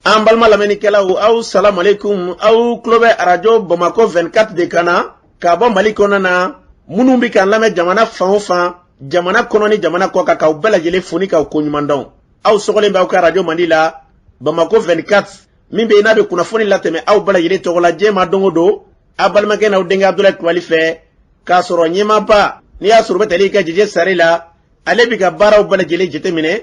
An balima lamɛnnikɛlaw, aw salamalekun. Aw tulo bɛ Arajo Bamakɔ 24 de kan na k'a bɔ Mali kɔnɔna na. Minnu bɛ k'an lamɛn jamana fan o fan, jamana kɔnɔ ni jamana kɔ kan, k'aw bɛɛ lajɛlen fo ni k'aw koɲuman dɔn. Aw sɔgɔlen bɛ aw ka arajo mandi la, Bamakɔ 24, min bɛ yen n'a bɛ kunnafoni latɛmɛ aw bɛɛ lajɛlen tɔgɔ la diɲɛ ma don o don, aw balimakɛ n'aw denkɛ Abudulayi Kulubali fɛ, k'a sɔrɔ ɲɛmaaba n'i y'a sɔrɔ u bɛ tali kɛ Jeje Sare la, ale bɛ ka baaraw bɛɛ lajɛlen jateminɛ,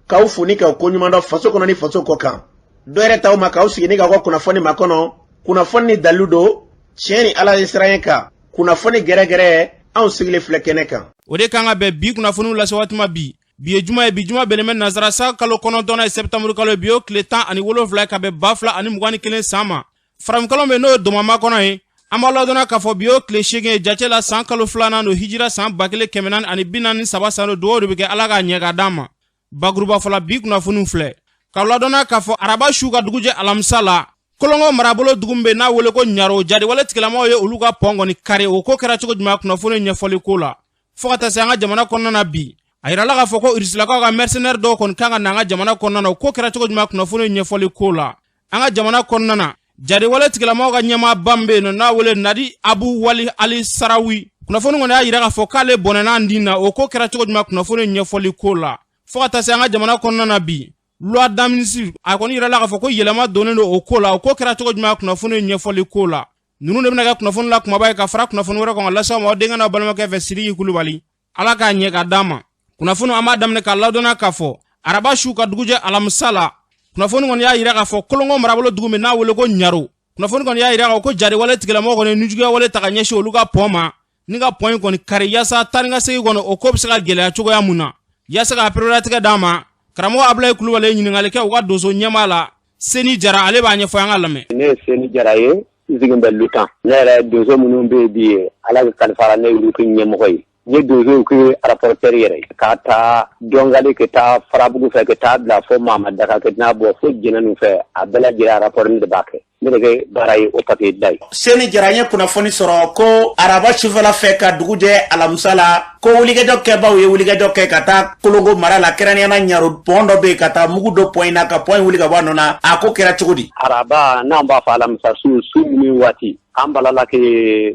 k'aw fo ni k'aw koɲuman dɔn faso kɔnɔ ni faso kɔ kan. Dɔ yɛrɛ t'aw ma k'aw sigi ni k'aw ka kunnafoni makɔnɔ, kunnafoni ni dalilu don, tiɲɛ ni Ala ye siran kan, kunnafoni gɛrɛgɛrɛ, anw sigilen filɛ kɛnɛ kan. O de kan ka bɛn bi kunnafoniw lase waati ma bi. Bi ye juma ye, bi juma bɛnnen bɛ nansara san kalo 9 ye, sɛptanburu kalo ye, bi y'o tile 17 ka bɛn 2021 san ma. Farafinkalo min n'o ye domama kɔnɔ ye, an b'a ladɔnna k'a fɔ bi y'o tile 8 ye jate la, san kalo 2nan don, hijira san 1443 san don. Dugawu de bɛ kɛ Ala k'a ɲɛ k'a d'an ma. Bakuruba fɔla, bi kunnafoniw filɛ k'aw ladɔnna k'a fɔ araba su ka dugujɛ alamisa la, Kolongo marabolo dugu min bɛ n'a wele ko Ɲaro, jadiwale tigilamaw ye olu ka pɔn kɔni kari. O ko kɛra cogo jumɛn, kunnafoni ɲɛfɔli ko la. Fo ka taa se an ka jamana kɔnɔna na bi, a yirala k'a fɔ ko Irisilakaw ka mercenaire dɔw kɔni kan ka na an ka jamana kɔnɔna na. O ko kɛra cogo jumɛn, kunnafoni ɲɛfɔli ko la. An ka jamana kɔnɔna na, jadiwale tigilamaw ka ɲɛmaaba min bɛ yen nɔ n'a wele Nadi Abu Wali Ali Sarawi, kunnafoni kɔni y'a yira k'a fɔ k'ale bɔnɛna nin na. O ko kɛra cogo jumɛn, kunnafoni ɲɛfɔli ko la. Fo ka taa se an ka jamana kɔnɔna na bi, loi d'amnistie, a kɔni yirala k'a fɔ ko yɛlɛma donnen don o ko la. O ko kɛra cogo jumɛn, kunnafoni ɲɛfɔli ko la. Ninnu de bɛna kɛ kunnafoni la kumaba ye ka fara kunnafoni wɛrɛ kan ka lase aw ma aw denkɛ n'aw balimakɛ fɛ, Sidiki Kulubali. Ala k'a ɲɛ ka d'an ma. Kunnafoni an b'a daminɛ k'a ladɔnna k'a fɔ araba su ka dugujɛ alamisa la, kunnafoni kɔni y'a yira k'a fɔ Kolongo marabolo dugu min n'a wele ko Ɲaro, kunnafoni kɔni y'a yira k'a fɔ ko jariwale tigilamɔgɔw kɔni ye nijuguya wale ta ka ɲɛsin olu ka pɔn ma ni ka pɔn in kɔni kari, yaasa taa ni ka segin kɔni o ko bɛ se ka gɛlɛya cogoya mun na. Yaasa ka pereperelatigɛ d'an ma, karamɔgɔ Abulayi Kulubali ye ɲininkali kɛ u ka donso ɲɛmaa la, Seni Jara. Ale b'a ɲɛfɔ, an ka lamɛn. Ne ye Seni Jara ye, n sigin bɛ Lutan. Ne yɛrɛ, donso minnu bɛ yen bi, Ala ka kalifara ne y'olu kɛ ɲɛmɔgɔ ye. N ye donsow kɛ rapporteur yɛrɛ ye, k'a ta Dɔngali ka taa Farabugu fɛ, ka taa bila fo Mamadaga, ka n'a bɔ fo Jɛnɛnu fɛ, a bɛɛ lajɛlen rapport ne de b'a kɛ. Ne de kɛ baara ye o papier dilan ye. Seni Jara, n ye kunnafoni sɔrɔ ko araba sufɛla fɛ ka dugu jɛ alamisa la, ko wulikajɔ kɛbaw ye wulikajɔ kɛ ka taa Kolongo mara la, kɛrɛnkɛrɛnnenya Ɲaro pɔn dɔ bɛ yen, ka taa mugu don pɔn in na ka pɔn in wuli ka bɔ a nɔ na. A ko kɛra cogo di? Araba, n'an b'a fɔ alamisa su, su min waati an balala ke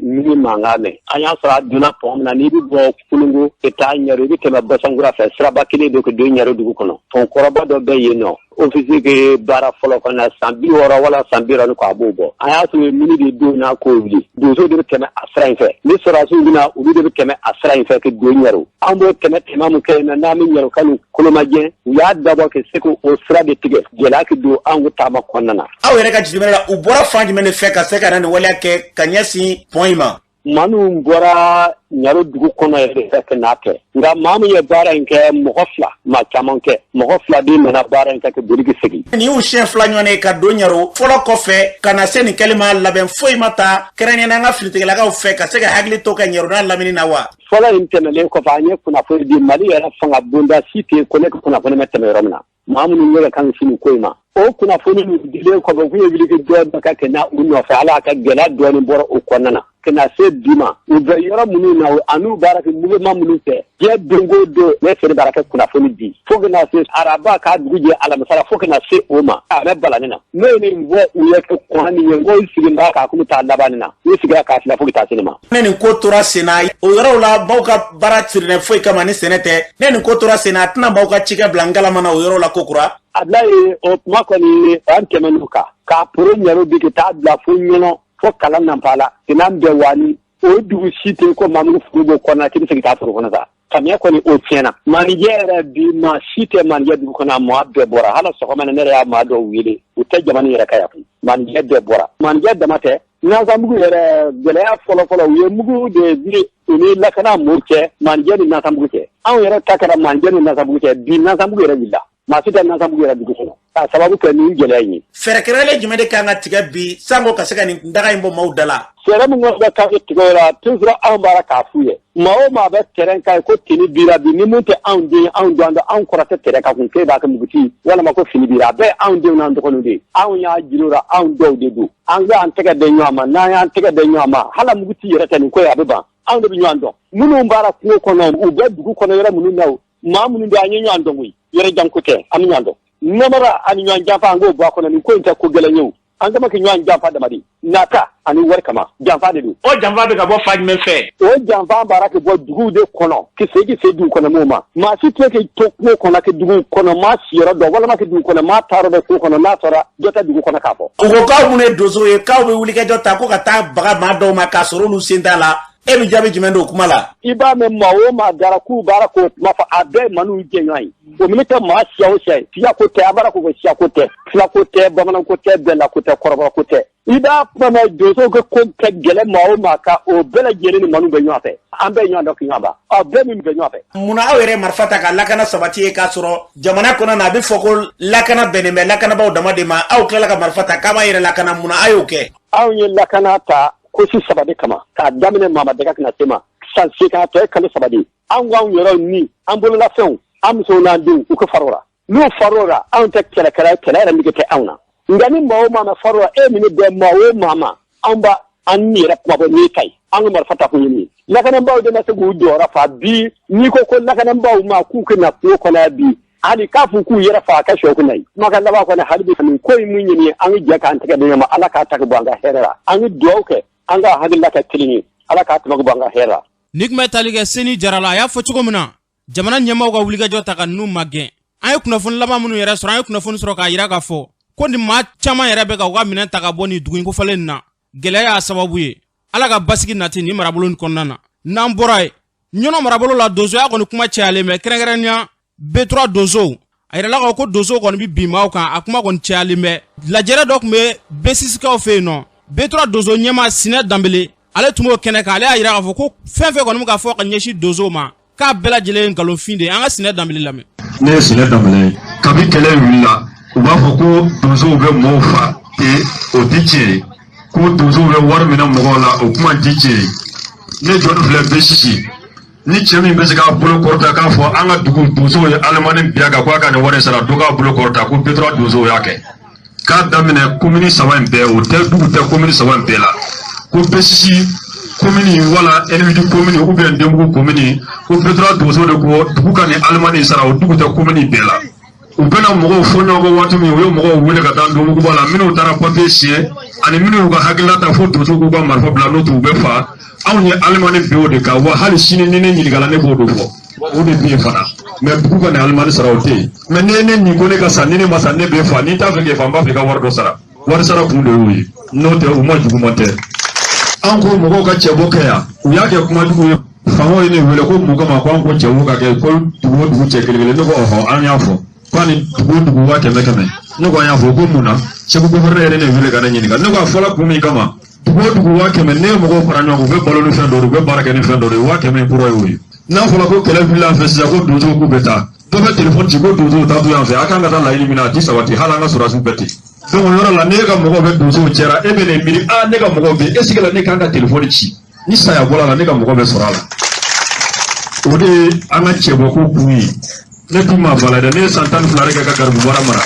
mini mankan mɛn, an y'a sɔrɔ a donna pɔn min na, n'i bɛ bɔ Kolongo ka taa Ɲaro, i bɛ tɛmɛ Basankura fɛ, siraba kelen don ka don Ɲaro dugu kɔnɔ. Pɔn kɔrɔba dɔ bɛ yen nɔ, ofisi ke baara fɔlɔ kɔnɔ, san 60 wala san 60 kɔ, a b'o bɔ. An y'a sɔrɔ mini de don n'a k'o wuli, donso de bɛ tɛmɛ a sira in fɛ, ni sɔrɔdasiw bɛna, olu de bɛ tɛmɛ a sira in fɛ ka don Ɲaro. An b'o tɛmɛ tɛmɛ min kɛ yen nɔ, n'an bɛ Ɲaro kanu kolomajɛ, u y'a dabɔ ka se k'o sira de tigɛ, gɛlɛya ka don anw ka taama kɔnɔna na. Aw yɛrɛ ka jateminɛ la, u bɔra fan jumɛn de fɛ ka se ka na nin waleya kɛ ka ɲɛsin pɔn in ma? Maa minnu bɔra Ɲaro dugu kɔnɔ yɛrɛ de fɛ ka n'a kɛ, nka maa min ye baara in kɛ, mɔgɔ 2, maa caman kɛ, mɔgɔ 2 de nana baara in kɛ ka boli ka segin. Nin y'u siɲɛ 2 ɲɔgɔn ye ka don Ɲaro fɔlɔ kɔfɛ ka na se nin kɛli ma. Labɛn foyi ma ta kɛrɛnkɛrɛnnenya an ka finitigilakaw fɛ ka se ka hakili to ka Ɲaro n'a lamini na wa? Fɔlɔ in tɛmɛnen kɔfɛ, an ye kunnafoni di. Mali yɛrɛ fanga bonda si tɛ yen ko ne ka kunnafoni ma tɛmɛ yɔrɔ min na. Maa minnu yɛrɛ kan sini ko in ma, o kunnafoni ninnu dilen kɔfɛ, k'u ye wuli dɔ dɔ ka kɛ na u nɔfɛ. Ala ka gɛlɛya dɔɔnin bɔra o kɔnɔna na ka na se bi ma. U bɛ yɔrɔ minnu na an'u baara kɛ mouvement minnu fɛ, diɲɛ don o don ne seni baara kɛ kunnafoni di, fo ka na se araba k'a dugu jɛ alamisa la, fo ka na se o ma, a bɛ bala ne na. N'o ye nin bɔ, u ye kɔn nin ye, n ko sigi b'a k'a kun bɛ taa laban nin na, u sigira k'a fila fo ka taa se nin ma. Ne nin ko tora sen na, o yɔrɔw la, baw ka baara sirilen foyi kama ni sɛnɛ tɛ. Ne nin ko tora sen na, a tɛna baw ka cikɛ bila ngalama na o yɔrɔ la ko kura. Abulayi, o kuma kɔni, an tɛmɛn'o kan k'a poro Ɲaro bi ka taa bila fo Ɲɔnɔ, fo Kalan Nanpala, ka bɛn wani, o dugu si tɛ ko maa min foro b'o kɔnɔ k'i bɛ se ka taa foro kɔnɔ sa. Samiya kɔni o tiɲɛna. Manijɛ yɛrɛ bi, maa si tɛ Manijɛ dugu kɔnɔ, maa bɛɛ bɔra. Hali sɔgɔma na, ne yɛrɛ y'a maa dɔw wele, u tɛ jamana yɛrɛ kan yan koyi. Manijɛ bɛɛ bɔra. Manijɛ dama tɛ, Nasamugu yɛrɛ, gɛlɛya fɔlɔfɔlɔ, u ye mugu de di u ni lakana mɔɔw cɛ, Manijɛ ni Nasamugu cɛ. Anw yɛrɛ ta kɛra Manijɛ ni Nasamugu cɛ. Bi Nasamugu yɛrɛ wulila, maa si tɛ Nasamugu yɛrɛ dugu kɔnɔ k'a sababu kɛ nin gɛlɛya in ye. Fɛɛrɛ kɛrɛnkɛrɛnnen jumɛn de kan ka tigɛ bi sanko ka se ka nin daga in bɔ maaw da la? Fɛɛrɛ min kɔni bɛ kan ka tigɛ o la, toujours anw b'a la k'a f'u ye, maa o maa bɛ terrain kan ye ko tenue bira bi, ni mun tɛ anw den, anw dɔn dɔn, anw kɔrɔ tɛ terrain kan kun k'e b'a kɛ muguti walima ko fini bira, a bɛɛ ye anw denw n'an dɔgɔninw de ye. Anw y'a jira u la, anw dɔw de don. An bɛ an tɛgɛ di ɲɔgɔn ma, n'an y'an tɛgɛ di ɲɔgɔn ma, hali muguti yɛrɛ tɛ nin ko ye, a bɛ ban. Anw de bɛ ɲɔgɔn dɔn. Minnu b'ara kungo kɔnɔ, u bɛ dugu kɔnɔ yɔrɔ minnu na, maa minnu bɛ, an ye ɲɔgɔn dɔn koyi, yɔrɔ jan ko tɛ, an bɛ ɲɔgɔn dɔn. Namara ani ɲɔgɔn janfa, an k'o bɔ a kɔnɔ. Nin ko in tɛ ko gɛlɛn ye o. An kama kɛ ɲɔgɔn janfa damadi nata ani wari kama, janfa de don. O janfa bɛ ka bɔ fan jumɛn fɛ? O janfa baara kɛ bɔ duguw de kɔnɔ, ka segin se dugu kɔnɔ mɔgɔw ma. Maa si tɛ k'i to kungo kɔnɔ kɛ dugu kɔnɔ maa siyɔrɔ dɔn, walima kɛ dugu kɔnɔ maa taarɔ bɛ kungo kɔnɔ, n'a sɔrɔ dɔ tɛ dugu kɔnɔ k'a fɔ. U ko k'aw minnu ye donsow ye, k'aw bɛ wulikajɔ ta ko ka taa baga maa dɔw ma k'a sɔrɔ olu sen t'a la. E bɛ jaabi jumɛn d'o kuma la? I b'a mɛn, maa o maa dara k'u baara k'o kuma fɔ, a bɛɛ ye maaninw jɛɲɔgɔn ye. O minɛ tɛ maa siya o siya ye, siya ko tɛ, a baara ko siya ko tɛ, fila ko tɛ, bamanan ko tɛ, bɛɛla ko tɛ, kɔrɔbɔrɔ ko tɛ. I b'a kuma mɛn, donsow ka ko kɛ gɛlɛn maa o maa kan, o bɛɛ lajɛlen ni maaninw bɛ ɲɔgɔn fɛ. An bɛɛ ɲɔgɔn dɔn k'i ɲɔgɔn ban, aw bɛɛ min bɛ ɲɔgɔn fɛ. Munna aw yɛrɛ marifa ta ka lakana sabati ye, k'a sɔrɔ jamana kɔnɔ na a bɛ fɔ ko lakana bɛnnen bɛ lakanabaaw dama de ma? Aw tilala ka marifa ta k'a b'a yɛrɛ lakana, munna a y'o kɛ? Anw ye lakana ta kosi saba de kama, k'a daminɛ Mamadaga ka na se ma san 8, a tɔ ye kalo 3 de ye. An ko anw yɛrɛw ni an bololafɛnw, an musow n'an denw, u ka far'o la. N'u far'o la, anw tɛ kɛlɛkɛla ye, kɛlɛ yɛrɛ nege tɛ anw na. Nka ni maa o maa ma far'o la, e min bɛ maa o maa ma, anw b'a an ni yɛrɛ kuma bɔ n'i ta ye. An ka marifa ta kun ye min ye, lakanabaaw de ma se k'u jɔyɔrɔ fa. Bi n'i ko ko lakanabaaw ma k'u ka na kungo kɔnɔ yan bi, hali k'a fɔ k'u yɛrɛ fa ka sɔ kunna ye. Kumakan laban kɔni, hali bi nin ko in mun ɲini, an ka jɛ k'an tɛgɛ di ɲɔgɔn ma, Ala k'a ta ka bɔ an ka hɛrɛ la. An ka dugawu kɛ, an ka hakilila kɛ kelen ye, Ala k'a tɛmɛ ka bɔ an ka hɛrɛ la. Ni tun bɛ tali kɛ Seni Jara la, a y'a fɔ cogo min na, jamana ɲɛmaaw ka wulikajɔ ta ka ninnu magɛn. An ye kunnafoni laban minnu yɛrɛ sɔrɔ, an ye kunnafoni sɔrɔ k'a yira k'a fɔ ko nin maa caman yɛrɛ bɛ ka u ka minɛn ta ka bɔ nin dugu in kofɔlen nin na. Gɛlɛya y'a sababu ye. Ala ka basigi nati nin marabolo nin kɔnɔna na. N'an bɔra yen, Ɲɔnɔ marabolo la, donsoya kɔni kuma cayalen bɛ, kɛrɛnkɛrɛnnenya B3 donsow. A yirala k'a fɔ ko donsow kɔni bɛ bin maaw kan, a kuma kɔni cayalen bɛ. Lajɛrɛ dɔ tun bɛ B6kaw fɛ yen nɔ, B3 donso ɲɛmaa Sinɛ Danbele, ale tun b'o kɛnɛ kan. Ale y'a yira k'a fɔ ko fɛn fɛn kɔni bɛ ka fɔ ka ɲɛsin donsow ma, k'a bɛɛ lajɛlen ye nkalonfin de ye. An ka Sinɛ Danbele lamɛn. Ne ye Sinɛ Danbele ye. Kabi kɛlɛ in wulila, u b'a fɔ ko donsow bɛ mɔɔw fa te, o tɛ tiɲɛ ye. Ko donsow bɛ wari minɛ mɔgɔw la, o kuma tɛ tiɲɛ ye. Ne jɔni filɛ B6, ni cɛ min bɛ se k'a bolo kɔrɔta k'a fɔ an ka dugu donsow ye alimani bin a kan k'a ka nin wari sara, dɔ k'a bolo kɔrɔta ko B3 donsow y'a kɛ. K'a daminɛ komini 3 in bɛɛ, o tɛ dugu tɛ komini 3 in bɛɛ la, ko B6 komini wala N8 komini ou bien Denbugu komini, ko B3 donso de ko dugu ka nin alimani sara, o dugu tɛ komini bɛɛ la. U bɛna mɔgɔw fɔ ɲɔgɔn kɔ waati min, u ye mɔgɔw wele ka taa Ndomuguba la, minnu taara papiye siɲɛ ani minnu y'u ka hakilina ta fo donso k'u ka marifa bila, n'o tɛ u bɛ fa. Anw ye alimani bin o de kan, wa hali sini ni ne ɲininkala, ne b'o de fɔ, o de bɛ yen fana. Mɛ dugu ka nin alimani sara, o tɛ yen. Mɛ ne ne nin ko ne ka sa, ni ne ma sa, ne bɛ fa. N'i t'a fɛ k'e fa, n b'a fɛ i ka wari dɔ sara. Wari sara kun de y'o ye, n'o tɛ u ma juguman tɛ. An ko mɔgɔw ka cɛbɔ kɛ yan, u y'a kɛ kuma jugu ye. Faamaw ye ne wele ko mun kama ko an ko cɛbɔ ka kɛ ko dugu o dugu cɛ kelen kelen. Ne ko ɔhɔ, an y'a fɔ ko ani dugu o dugu 500 500. Ne ko an y'a fɔ ko mun na? Segu gouverneur yɛrɛ ne wele ka ne ɲininka. Ne ko a fɔla kun min kama, dugu o dugu 500 000, ne ye mɔgɔw fara ɲɔgɔn kan, u bɛ balo ni fɛn dɔ de, u bɛ baara kɛ ni fɛn dɔ de ye, 500 000 in kɔrɔ y'o ye. N'a fɔra ko kɛlɛ wulila an fɛ sisan, ko donsow k'u bɛ taa, dɔ bɛ telefɔni ci ko donsow taa to yan fɛ, a kan ka taa laɲini min na, a ti sabati, hali an ka sɔrɔdasiw bɛɛ ten. Donc o yɔrɔ la, n'e ka mɔgɔw bɛ donsow cɛra, e bɛ ne miiri, aa ne ka mɔgɔw bɛ yen, est ce que la ne kan ka telefɔni ci, ni saya bɔra la, ne ka mɔgɔ bɛ sɔrɔ a la. O de ye an ka cɛbɔko kun ye. Ne tun ma bala dɛ, ne ye san 12 de kɛ ka garibu baara mara.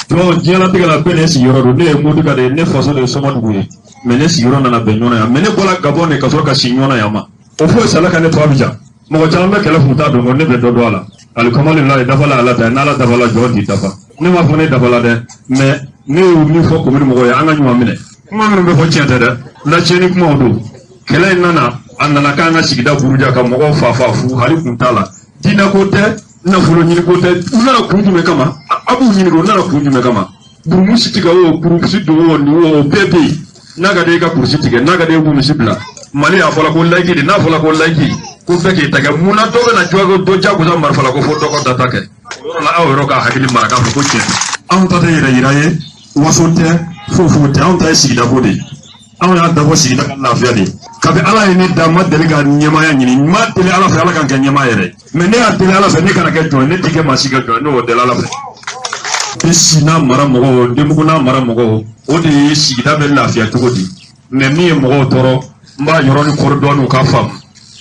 Donc diɲɛlatigɛ la, bɛɛ n'e sigiyɔrɔ don. Ne ye Modiga de ye, ne faso de ye Sɔmɔdugu ye, mais ne sigiyɔrɔ nana bɛn Ɲɔnɔ yan. Mais ne bɔra Gabɔn de ka sɔrɔ ka si Ɲɔnɔ yan ma. O foyi sala ka ne to Abijan. Mɔgɔ caman bɛ kɛlɛ f'u t'a dɔn, ne bɛ dɔ dɔn a la. Alihamdulilayi, dafa la Ala ta ye, n'Ala dafa la, jɔn t'i dafa. Ne m'a fɔ ne dafa la dɛ, mais ne ye min fɔ komini mɔgɔw ye, an ka ɲuman minɛ. Kuma minnu bɛ fɔ tiɲɛ tɛ dɛ, lacɛnni kumaw don. Kɛlɛ in nana, a nana k'an ka sigida buruja ka mɔgɔw fa fa fu, hali kun t'a la. Diinɛ ko tɛ, nafolo ɲini ko tɛ. U nana kun jumɛn kama? A b'u ɲininka, u nana kun jumɛn kama? Burumusi tigɛ o, kurusi don o, nin o, o bɛɛ bɛ yen. N'a ka di e ka kurusi tigɛ, n'a ka di e k'u misi bila. Mali a fɔra ko laïque de, n'a fɔra ko laïque, ko bɛɛ k'i ta kɛ, mun na dɔ bɛ na jɔ dɔ jagosa marifa la ko fo dɔ ka data kɛ? O yɔrɔ la, aw yɛrɛ ka hakili mara k'a fɔ ko tiɲɛ. Anw ta tɛ yɛrɛ yira ye, waso tɛ, foyi foyi tɛ, anw ta ye sigidako de ye. Anw y'a dabɔ sigida ka lafiya de. Kabi Ala ye ne da, n ma deli ka ɲɛmaaya ɲini, n ma deli Ala fɛ Ala ka n kɛ ɲɛmaa yɛrɛ. Mais ne y'a deli Ala fɛ ne kana kɛ jɔn ye, ne tɛ kɛ maa si ka jɔn ye, ne y'o deli Ala fɛ. B6 n'a mara mɔgɔw, Denbugu n'a mara mɔgɔw, o de ye sigida bɛ lafiya cogo di. Mais min ye mɔgɔw tɔɔrɔ, n b'a yɔrɔnin kɔrɔ dɔɔnin u k'a faamu.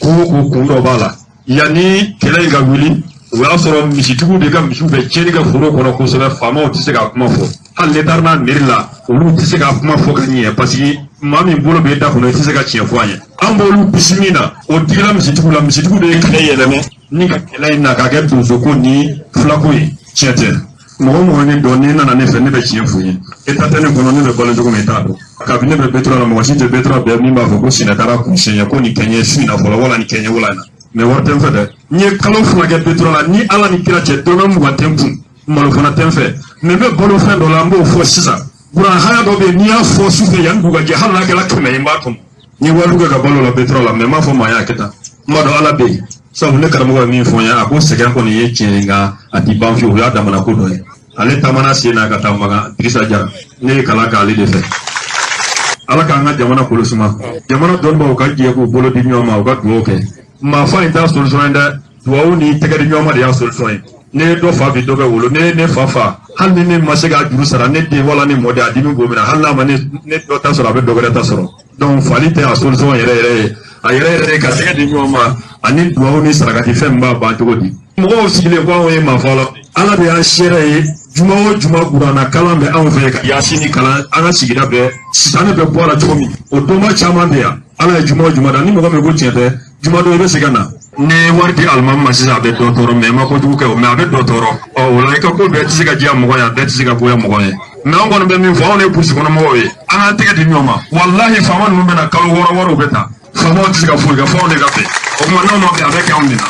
Ko o ko kun dɔ b'a la. Yanni kɛlɛ in ka wuli, o y'a sɔrɔ misitigiw de ka misiw bɛ tiɲɛni kɛ foro kɔnɔ kosɛbɛ, faamaw tɛ se k'a kuma fɔ. Hali ne taara n'a mairie la, olu tɛ se k'a kuma fɔ ka ɲɛ, parce que maa min bolo b'e da kɔnɔ, i tɛ se ka tiɲɛ fɔ a ye. An b'olu bisi min na, o digila misitigiw la, misitigiw de ye kɛlɛ yɛlɛmɛ ni ka kɛlɛ in na k'a kɛ donsoko ni filako ye. Tiɲɛ tɛ. Mɔgɔ o mɔgɔ ne dɔn, n'i nana ne fɛ, ne bɛ tiɲɛ f'u ye. E ta tɛ ne kɔnɔ, ne bɛ balo cogo min, i t'a dɔn. Kabini ne bɛ B3 la, mɔgɔ si tɛ B3 bɛɛ min b'a fɔ ko sinɛ taara kun siɲɛ ko nin kɛ n ye su in na fɔlɔ, wala nin kɛ n ye wula in na. Mais wari tɛ n fɛ dɛ. N ye kalo 2 kɛ B3 la, ni Ala ni kira cɛ, dɔrɔmɛ 20 tɛ n kun, malo fana tɛ n fɛ. Mais n bɛ balo fɛn dɔ la, n b'o fɔ sisan. Kuran haya dɔ bɛ yen, n'i y'a fɔ su fɛ yanni dugu ka jɛ, hali n'a kɛra 100 ye, n b'a tɔmɔ. N ye wari kɛ ka balo la B3 la, mais n m'a fɔ maa y'a kɛ tan. N b'a dɔn Ala bɛ yen. Sabu ne karamɔgɔ ye min fɔ n ye, a ko sɛgɛn kɔni ye tiɲɛ ye, nka a ti ban fiyewu, o y'a damana ko dɔ ye. Ale taamana sen na ka taa Makan. Dirisa Jara, ne ye kalan k'ale de fɛ. Ala k'an ka jamana kolo suma. Jamana dɔnnibaaw ka jɛ k'u bolo di ɲɔgɔn ma, u ka dugawu kɛ. Maa fa in t'a solution ye dɛ. Dugawu ni tɛgɛ di ɲɔgɔn ma de y'a solution ye. Ne ye dɔ fa bi, dɔ bɛ wolo. Ne ye ne fa fa, hali ni ne ma se k'a juru sara, ne den wala ne mɔden, a dimi b'o minɛ. Hali n'a ma ne dɔ ta sɔrɔ, a bɛ dɔ wɛrɛ ta sɔrɔ. Donc fali tɛ a solution yɛrɛ yɛrɛ ye. A yɛrɛ yɛrɛ ye ka tɛgɛ di ɲɔgɔn ma ani dugawu ni sarakati. Fɛn min b'a ban cogo di? Mɔgɔw sigilen ko anw ye maa la, Ala de y'an seere ye. Juma o juma, kuranna kalan bɛ anw fɛ, ka yasini kalan an ka sigida bɛɛ. Sitanɛ bɛ bɔ a la cogo min, o dɔnba caman bɛ yan. Ala ye juma o juma da. Ni mɔgɔ min ko tiɲɛ tɛ, juma don i bɛ se ka na. Ni wari di alimami ma sisan, a bɛ dɔ tɔɔrɔ, mais i ma kojugu kɛ o, mais a bɛ dɔ tɔɔrɔ. Ɔ o la, i ka ko bɛɛ tɛ se ka diya mɔgɔ ye, a bɛɛ tɛ se ka goya mɔgɔ ye. Mais an kɔni bɛ min fɔ, anw ye burusi kɔnɔ mɔgɔw ye, an k'an tɛgɛ di ɲɔgɔn ma. Walahi, faama ninnu bɛna kalo 6 wariw bɛ ta, faamaw tɛ se ka foyi kɛ f'anw de ka bɛn. O tuma n'anw ma bɛn, a bɛ kɛ anw de la.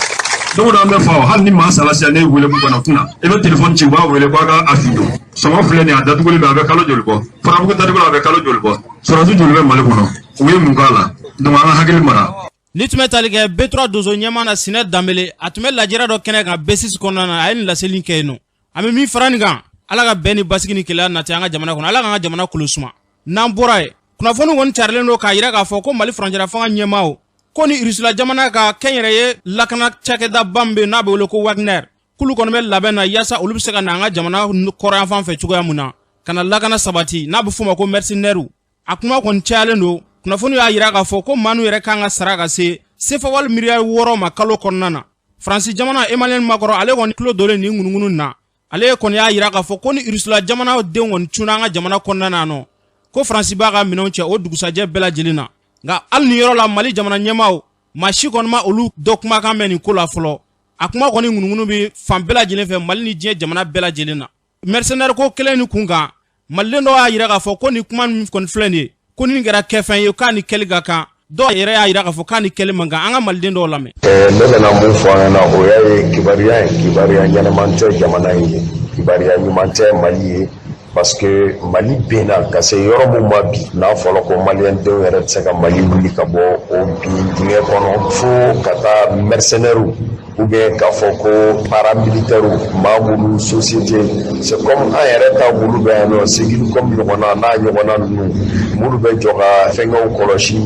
Don o don an bɛ fa o. Hali ni maa sara sisan, ne ye wele k'u kana kunna, i bɛ telefɔni ci, u b'a wele k'a ka a su don. Sɔngɔ filɛ nin ye, a datuguli bɛ, a bɛ kalo joli bɔ? Farabugu datuguli, a bɛ kalo joli bɔ? Sɔrɔdasi joli bɛ Mali kɔnɔ? U ye mun k'a la? Donc an ka hakili mara. Ni tun bɛ tali kɛ B3 donso ɲɛmaa na, Sinɛ Danbele, a tun bɛ lajɛrɛ dɔ kɛnɛ kan B6 kɔnɔna na, a ye nin laseli kɛ yen nɔ. An bɛ min fara nin kan, Ala ka bɛn ni basigi ni kelenya nati an ka jamana kɔnɔ. Ala k'an ka jamana kolo suma. N'an bɔra yen, kunnafoni kɔni carilen don k'a yira k'a fɔ ko Mali furancɛla fanga ɲɛmaaw ko ni Irisila jamana ka kɛnyɛrɛye lakana cakɛdaba min bɛ yen n'a bɛ wele ko Wagner, k'olu kɔni bɛ labɛn na yaasa olu bɛ se ka na an ka jamana kɔrɔyanfan fɛ cogoya mun na, ka na lakana sabati, n'a bɛ f'o ma ko mercenaires. A kuma kɔni cayalen don. Kunnafoni y'a yira k'a fɔ ko maa n'u yɛrɛ kan ka sara ka se sefa wali miliyari 6 ma kalo kɔnɔna na. Faransi jamana Emmanuel Macron, ale kɔni tulo donnen nin ŋunuŋunu na. Ale kɔni y'a yira k'a fɔ ko ni Irisila jamana denw kɔni cunna an ka jamana kɔnɔna na nɔ, ko Faransi b'a ka minɛnw cɛ o dugusajɛ bɛɛ lajɛlen na. Nka hali nin yɔrɔ la, Mali jamana ɲɛmaaw, maa si kɔni ma olu dɔ kumakan mɛn nin ko la fɔlɔ. A kuma kɔni ŋunuŋunu bɛ fan bɛɛ lajɛlen fɛ, Mali ni diɲɛ jamana bɛɛ lajɛlen na. Mercenaire ko kelen ni kun kan, maliden dɔw y'a yira k'a fɔ ko nin kuma min kɔni filɛ nin ye, ko nin kɛra kɛfɛn ye, k'a ni kɛli ka kan. Dɔw yɛrɛ y'a yira k'a fɔ k'a ni kɛli man kan. An ka maliden dɔw lamɛn. Ne bɛna mun fɔ an ɲɛna, o y'a ye kibaruya in, kibaruya ɲɛnama tɛ jamana in ye, kibaruya ɲuman tɛ Mali ye, parce que Mali benna ka se yɔrɔ min ma bi, n'a fɔra ko maliyɛn denw yɛrɛ tɛ se ka Mali wuli ka bɔ o bin dingɛ kɔnɔ, fo ka taa mercenaires ou bien k'a fɔ ko paramilitaires, maa minnu société, c'est comme an yɛrɛ ta wulu bɛ yan nɔ, Securicom ɲɔgɔnna n'a ɲɔgɔnna ninnu, minnu bɛ jɔ ka fɛnkɛw kɔlɔsi,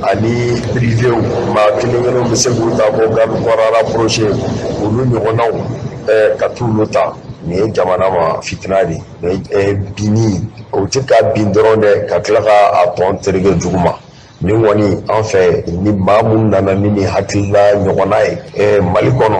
ani privéw, maa kelen kelenw bɛ se k'u ta ko garde corps rapproché, olu ɲɔgɔnnaw, ka t'olu ta. Nin ye jamana ma fitina de ye. Binni o tɛ ka bin dɔrɔn dɛ, ka tila ka a tɔn tereke jugu ma. Nin kɔni, an fɛ, ni maa mun nana ni nin hakilila ɲɔgɔnna ye Mali kɔnɔ,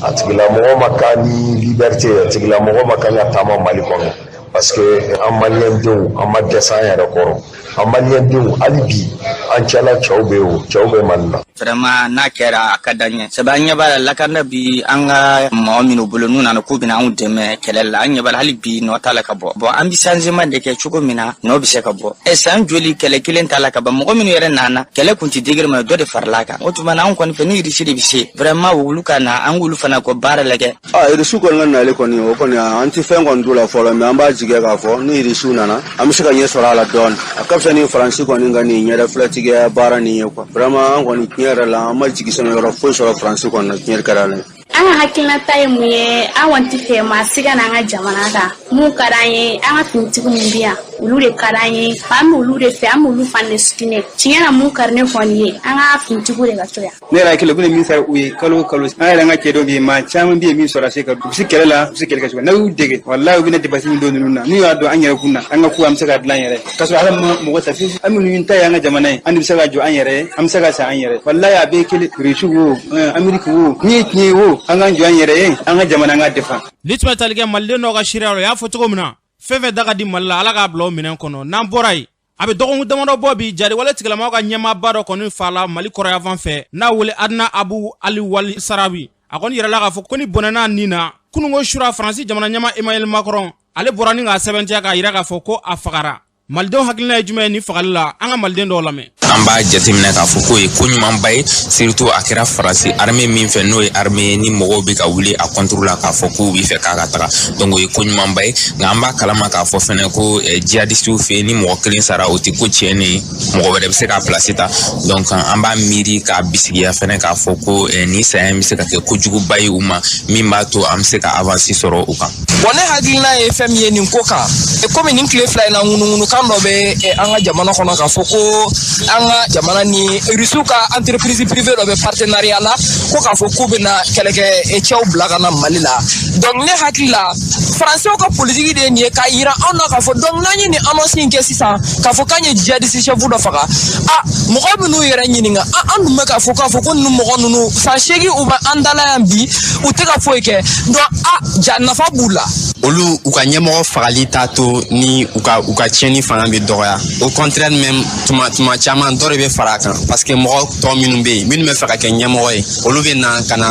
a tigilamɔgɔ ma kan ni liberté, a tigilamɔgɔ ma kan ka taama Mali kɔnɔ, parce que an maliyɛn denw, an ma dɛsɛ an yɛrɛ kɔrɔ. An maliyɛn denw, hali bi an cɛla cɛw bɛ yen, o cɛw bɛ Mali la. Vraiment, n'a kɛra, a ka d'an ye, sabu an ɲɛ b'a la, lakana bi an ka mɔgɔ minnu bolo, n'u nana k'u bɛna anw dɛmɛ kɛlɛ la, an ɲɛ b'a la, hali bi nɔ t'a la ka bɔ. Bon, an bi changement de kɛ cogo min na, nɔ bɛ se ka bɔ. Ɛ, san joli kɛlɛ kelen t'a la ka ban? Mɔgɔ minnu yɛrɛ nana, kɛlɛ kun ti degré ma, dɔ de farala kan. O tuma na, anw kɔni fɛ, ni Irisi de bɛ se, vraiment, olu ka na, an k'olu fana kɔ baara lajɛ. A Irisiw kɔni ka nali kɔni, o kɔni, an ti fɛn kɔni d'u la fɔlɔ, mais an b'a jigin k'a fɔ ni Irisiw nana, an bɛ se ka ɲɛ sɔrɔ a la dɔɔni. A ka fisa ni Faransi kɔni ka nin ɲɛrɛ filɛtigɛ baara nin ye quoi. Vraiment, an kɔni, tiɲɛ yɛrɛ la, an ma jigi sɛmɛ yɔrɔ foyi sɔrɔ Faransi kɔni na, tiɲɛ kɛra ale. An ka hakilinata ye mun ye? An kɔni tɛ fɛ maa si ka na an ka jamana kan. Mun ka d'an ye, an ka finitigi mun bɛ yan, olu de ka d'an ye. An b'olu de fɛ, an b'olu fana de soutenir. Tiɲɛ na, mun ka di ne kɔni ye, an ka finitigiw de ka to yan. Ne yɛrɛ hakili la, u bɛna min sara u ye kalo o kalo, an yɛrɛ, an ka cɛ dɔw bɛ yen, maa caman bɛ yen min sɔrɔ se ka u bɛ se kɛlɛ la, u bɛ se kɛlɛ kɛ cogo n'a y'u dege. Walahi, u bɛna dépense min don ninnu na, n'u y'a dɔn an yɛrɛ kun na, an ka ko an bɛ se ka dilan yɛrɛ, k'a sɔrɔ Ala ma mɔgɔ ta fiyewu. An minnu ta ye an ka jamana ye, an de bɛ se ka jɔ an yɛrɛ ye, an bɛ se ka san an yɛrɛ. Walahi, a bɛɛ kelen, Rusi wo, Ameriki wo, min ye tiɲɛ ye wo, an k'an jɔ an yɛrɛ ye, an ka jamana, an ka défend. Ni tun bɛ tali kɛ maliden dɔw ka seereya la, u y'a fɔ cogo min na, fɛn fɛn da ka di Mali la, Ala k'a bila o minɛn kɔnɔ. N'an bɔra yen, a bɛ dɔgɔkun damadɔ bɔ bi, jariwale tigilamaw ka ɲɛmaaba dɔ kɔni fala Mali kɔrɔyanfan fɛ, n'a wele Adina Abu Ali Wali Sarabi. A kɔni yɛrɛla k'a fɔ ko ni bɔnɛna nin na k'u Kununko sura, Faransi jamana ɲɛmaa Emmanuel Macron, ale bɔra ni k'a sɛbɛntiya k'a yira k'a fɔ ko a fagara. Malidenw hakilina ye jumɛn ye ni fagali la? An ka maliden dɔw lamɛn. An b'a jateminɛ k'a fɔ k'o ye ko ɲumanba ye, surtout a kɛra Faransi armée min fɛ, n'o ye armée ye ni mɔgɔw bɛ ka wuli a contre la k'a fɔ k'u bɛ fɛ k'a ka taga. Donc o ye ko ɲumanba ye. Nka an b'a kalama k'a fɔ fɛnɛ ko jihadisiw fɛ yen, ni mɔgɔ kelen sara, o tɛ ko tiɲɛnen ye, mɔgɔ wɛrɛ bɛ se k'a place ta. Donc an b'a miiri k'a bisigiya fɛnɛ k'a fɔ ko nin saya in bɛ se ka kɛ kojuguba ye u ma, min b'a to an bɛ se ka avance sɔrɔ u kan. Bon, ne hakilina ye fɛn min ye nin ko kan, komi nin tile 2 in na, ŋunuŋunukan dɔ bɛ an ka jamana kɔnɔ k'a fɔ ko an ka jamana ni Rusiw ka entreprise privée dɔ bɛ partenariat la, ko k'a fɔ k'u bɛna kɛlɛkɛ cɛw bila ka na Mali la. Donc ne hakili la, Faransɛw ka politiki de ye nin ye k'a yira anw na k'a fɔ donc n'an ye nin annonce in kɛ sisan k'a fɔ k'an ye jihadiste chef dɔ faga, a mɔgɔ minnu yɛrɛ ɲininka, an dun bɛ k'a fɔ ko ninnu mɔgɔ ninnu san 8 u bɛ an dala yan bi, u tɛ ka foyi kɛ. Donc a ja nafa b'u la. Olu u ka ɲɛmɔgɔ fagali t'a to ni u ka tiɲɛni fanga bɛ dɔgɔya. Au contraire même, tuma tuma caman dɔ de bɛ fara a kan, parce que mɔgɔ tɔ minnu bɛ yen, minnu bɛ fɛ ka kɛ ɲɛmɔgɔ ye, olu bɛ na ka na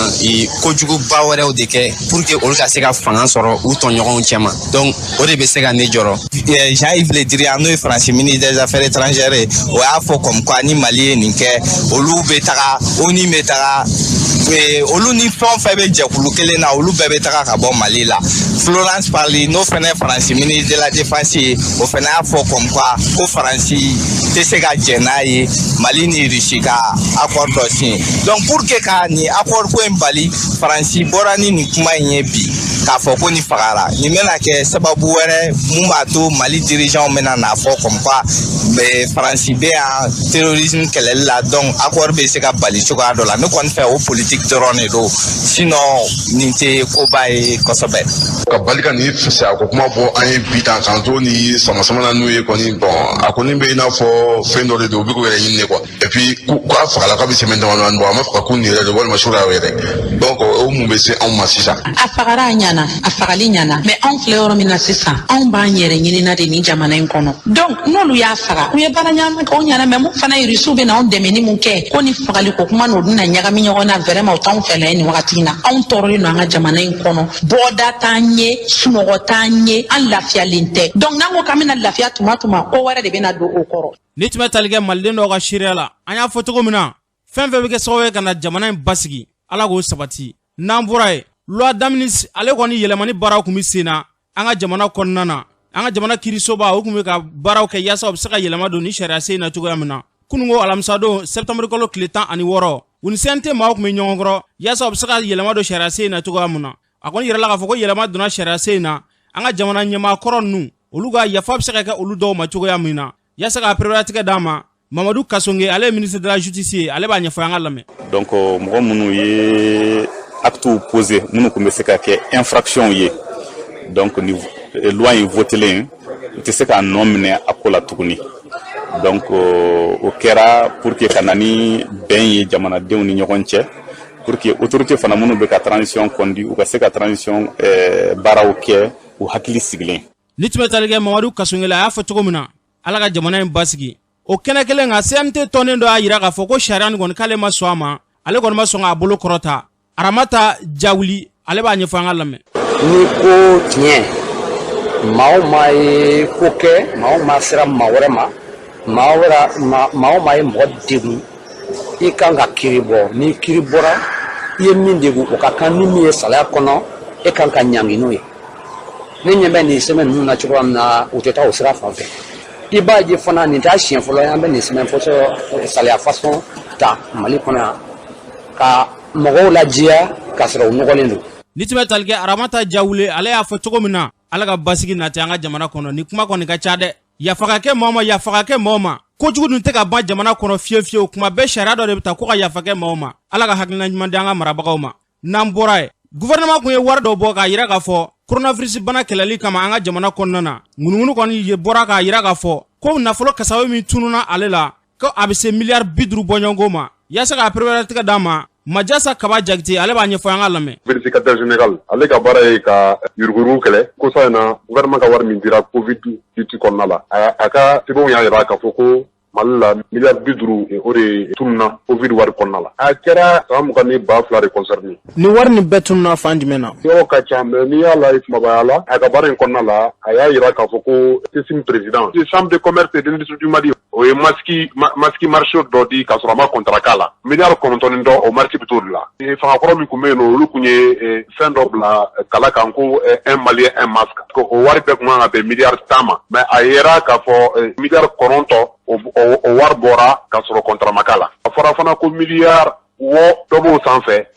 kojuguba wɛrɛw de kɛ pour que olu ka se ka fanga sɔrɔ u tɔɲɔgɔnw cɛma. Donc o de bɛ se ka ne jɔrɔ. Jean-Yves Le Drian, n'o ye Faransi ministre des Affaires étrangères ye, o y'a fɔ comme quoi ni Mali ye nin kɛ, olu bɛ taga, ONU bɛ taga, olu ni fɛn o fɛn bɛ jɛkulu kelen na, olu bɛɛ bɛ taga ka bɔ Mali la. Florence Parly, n'o fɛnɛ Faransi ministre de la Défense ye, o fɛnɛ y'a fɔ comme quoi ko Faransi tɛ se ka jɛn n'a ye Mali ni Russie ka accord dɔ signé. Donc pour que ka nin accord ko in bali, Faransi bɔra ni nin kuma in ye bi k'a fɔ ko nin fagara. Nin bɛna kɛ sababu wɛrɛ mun b'a to Mali dirigeants bɛna n'a fɔ comme quoi Faransi bɛ yan terrorisme kɛlɛli la, donc accord bɛ se ka bali cogoya dɔ la. Ne kɔni fɛ, o politique dɔrɔn de don, sinon nin tɛ koba ye kosɛbɛ. Ka bali ka nin fisaya ko kuma bɔ an ye bi tan k'an to ni sama sama na n'u ye kɔni, bon, a kɔni bɛ i n'a fɔ fɛn dɔ de don, u bɛ k'u yɛrɛ ɲini de quoi. Et puis k'a fagala k'a bɛ semaine damadamanin bɔ, a ma faga kun nin yɛrɛ de walima sura yɛrɛ. Donc o mun bɛ se anw ma sisan? A fagara, a ɲana, a fagali ɲana, mais anw filɛ yɔrɔ min na sisan, anw b'an yɛrɛ ɲinina de nin jamana in kɔnɔ. Donc n'olu y'a faga, u ye baara ɲɛnama kɛ, o ɲana. Mais mun fana ye, Rusiw bɛ na anw dɛmɛ ni mun kɛ, ko ni fagali ko kuma n'o bɛna ɲagami ɲɔgɔn na, vraiment o t'anw fɛla ye nin wagati in na. Anw tɔɔrɔlen don an ka jamana in kɔnɔ, bɔda t'an ye, sunɔgɔ t'an ye, an lafiyalen tɛ. Donc n'an ko k'an bɛna lafiya tuma tuma, ko wɛrɛ de bɛna don o kɔrɔ. Ni tun bɛ tali kɛ maliden dɔw ka seereya la, an y'a fɔ cogo min na, fɛn fɛn bɛ kɛ sababu ye ka na jamana in basigi, Ala k'o sabati. N'an bɔra yen, loi d'amnistie, ale kɔni yɛlɛmani baaraw tun bɛ sen na an ka jamana kɔnɔna na. An ka jamana kiirisoba, o tun bɛ ka baaraw kɛ yaasa u bɛ se ka yɛlɛma don ni sariya sen in na cogoya min na. Kununko alamisadon, septembre kalo tile 16, u ni CNT maaw tun bɛ ɲɔgɔn kɔrɔ yaasa u bɛ se ka yɛlɛma don sariya sen in na cogoya min na. A kɔni yɛrɛ la k'a fɔ ko yɛlɛma donna sariya sen in na, an ka jamana ɲɛmaa kɔrɔ ninnu, olu ka yafa bɛ se ka kɛ olu dɔw ma cogoya min na, yaasa ka pereperelatigɛ d'a ma. Mamadu Kasonge, ale ye ministre de la Justice ye, ale b'a ɲɛfɔ, an ka lamɛn. Donc mɔgɔ minnu ye actes posé minnu tun bɛ se ka kɛ infraction ye, donc ni loi in votelen, u tɛ se k'a nɔ minɛ a ko la tuguni. Donc o kɛra pour que ka na ni bɛn ye jamanadenw ni ɲɔgɔn cɛ, pour que autorité fana minnu bɛ ka transition conduit, u ka se ka transition baaraw kɛ u hakili sigilen. Ni tun bɛ tali kɛ Mamadu Kasongele, a y'a fɔ cogo min na, Ala ka jamana in basigi. O kɛnɛ kelen kan, CMT tɔnden dɔ y'a yira k'a fɔ ko sariya nin kɔni, k'ale ma sɔn a ma, ale kɔni ma sɔn k'a bolo kɔrɔta. Aramata Jawuli, ale b'a ɲɛfɔ, an ka lamɛn. Ni ko tiɲɛ, maa o maa ye ko kɛ, maa o maa sera maa wɛrɛ ma, maa wɛrɛ maa o maa ye mɔgɔ degun, i kan ka kiiri bɔ. Ni kiiri bɔra, i ye min degun, o ka kan ni min ye sariya kɔnɔ, e kan ka ɲangi n'o ye. Ne ɲɛ bɛ nin sɛbɛn ninnu na cogoya min na, u tɛ taa o sira fan fɛ. I b'a ye fana, nin t'a siɲɛ fɔlɔ ye an bɛ nin sɛbɛn fɔsɔ sariya façon ta Mali kɔnɔ yan ka mɔgɔw lajɛya k'a sɔrɔ u nɔgɔlen don. Ni tun bɛ tali kɛ Aramata Jawule, ale y'a fɔ cogo min na, Ala ka basigi nati an ka jamana kɔnɔ. Ni kuma kɔni ka ca dɛ, yafa ka kɛ mɔgɔ ma, yafa ka kɛ mɔgɔ ma. Kojugu dun tɛ ka ban jamana kɔnɔ fiyewu fiyewu. Kuma bɛɛ sariya dɔ de bɛ ta ko ka yafa kɛ mɔgɔw ma. Ala ka hakilina ɲuman di an ka marabagaw ma. N'an bɔra yen, gouvernement kun ye wari dɔ bɔ k'a yira k'a fɔ coronavirus bana kɛlɛli kama an ka jamana kɔnɔna na. Ŋunuŋunu kɔni ye bɔra k'a yira k'a fɔ ko nafolo kasawe min tununa ale la, ko a bɛ se miliyari 50 bɔɲɔgɔnko ma. Yaasa k'a pereperelatigɛ d'a ma, Majasa Kaba Jakite, ale b'a ɲɛfɔ, an ka lamɛn. Vérificateur général, ale ka baara ye ka yuruguyurugu kɛlɛ. Kosa in na, gouvernement ka wari min dira Covid lutte kɔnɔna la, a ka sɛbɛnw y'a yira k'a fɔ ko Mali la, miliyari 50, o de tununa Covid wari kɔnɔna la. A kɛra san 20,000 de concerné. Ni wari nin bɛɛ tununa fan jumɛn na? Yɔrɔ ka ca, mais n'i y'a la kumabaya la, a ka baara in kɔnɔna la, a y'a yira k'a fɔ ko CECIM président, Chambre de commerce et d'industrie du Mali, o ye masque marché dɔ di k'a sɔrɔ a ma contrat k'a la, miliyari 9 ni dɔ, o marché bɛ t'o de la. Fangakɔrɔ min tun bɛ yen nɔ, olu tun ye fɛn dɔ bila kala kan ko un Malien un masque, ko o wari bɛɛ tun kan ka bɛn miliyari 10 ma, mais a yera k'a fɔ miliyari 9, o wari bɔra k'a sɔrɔ contrat ma k'a la. A fɔra fana ko miliyari 6 dɔ b'o sanfɛ,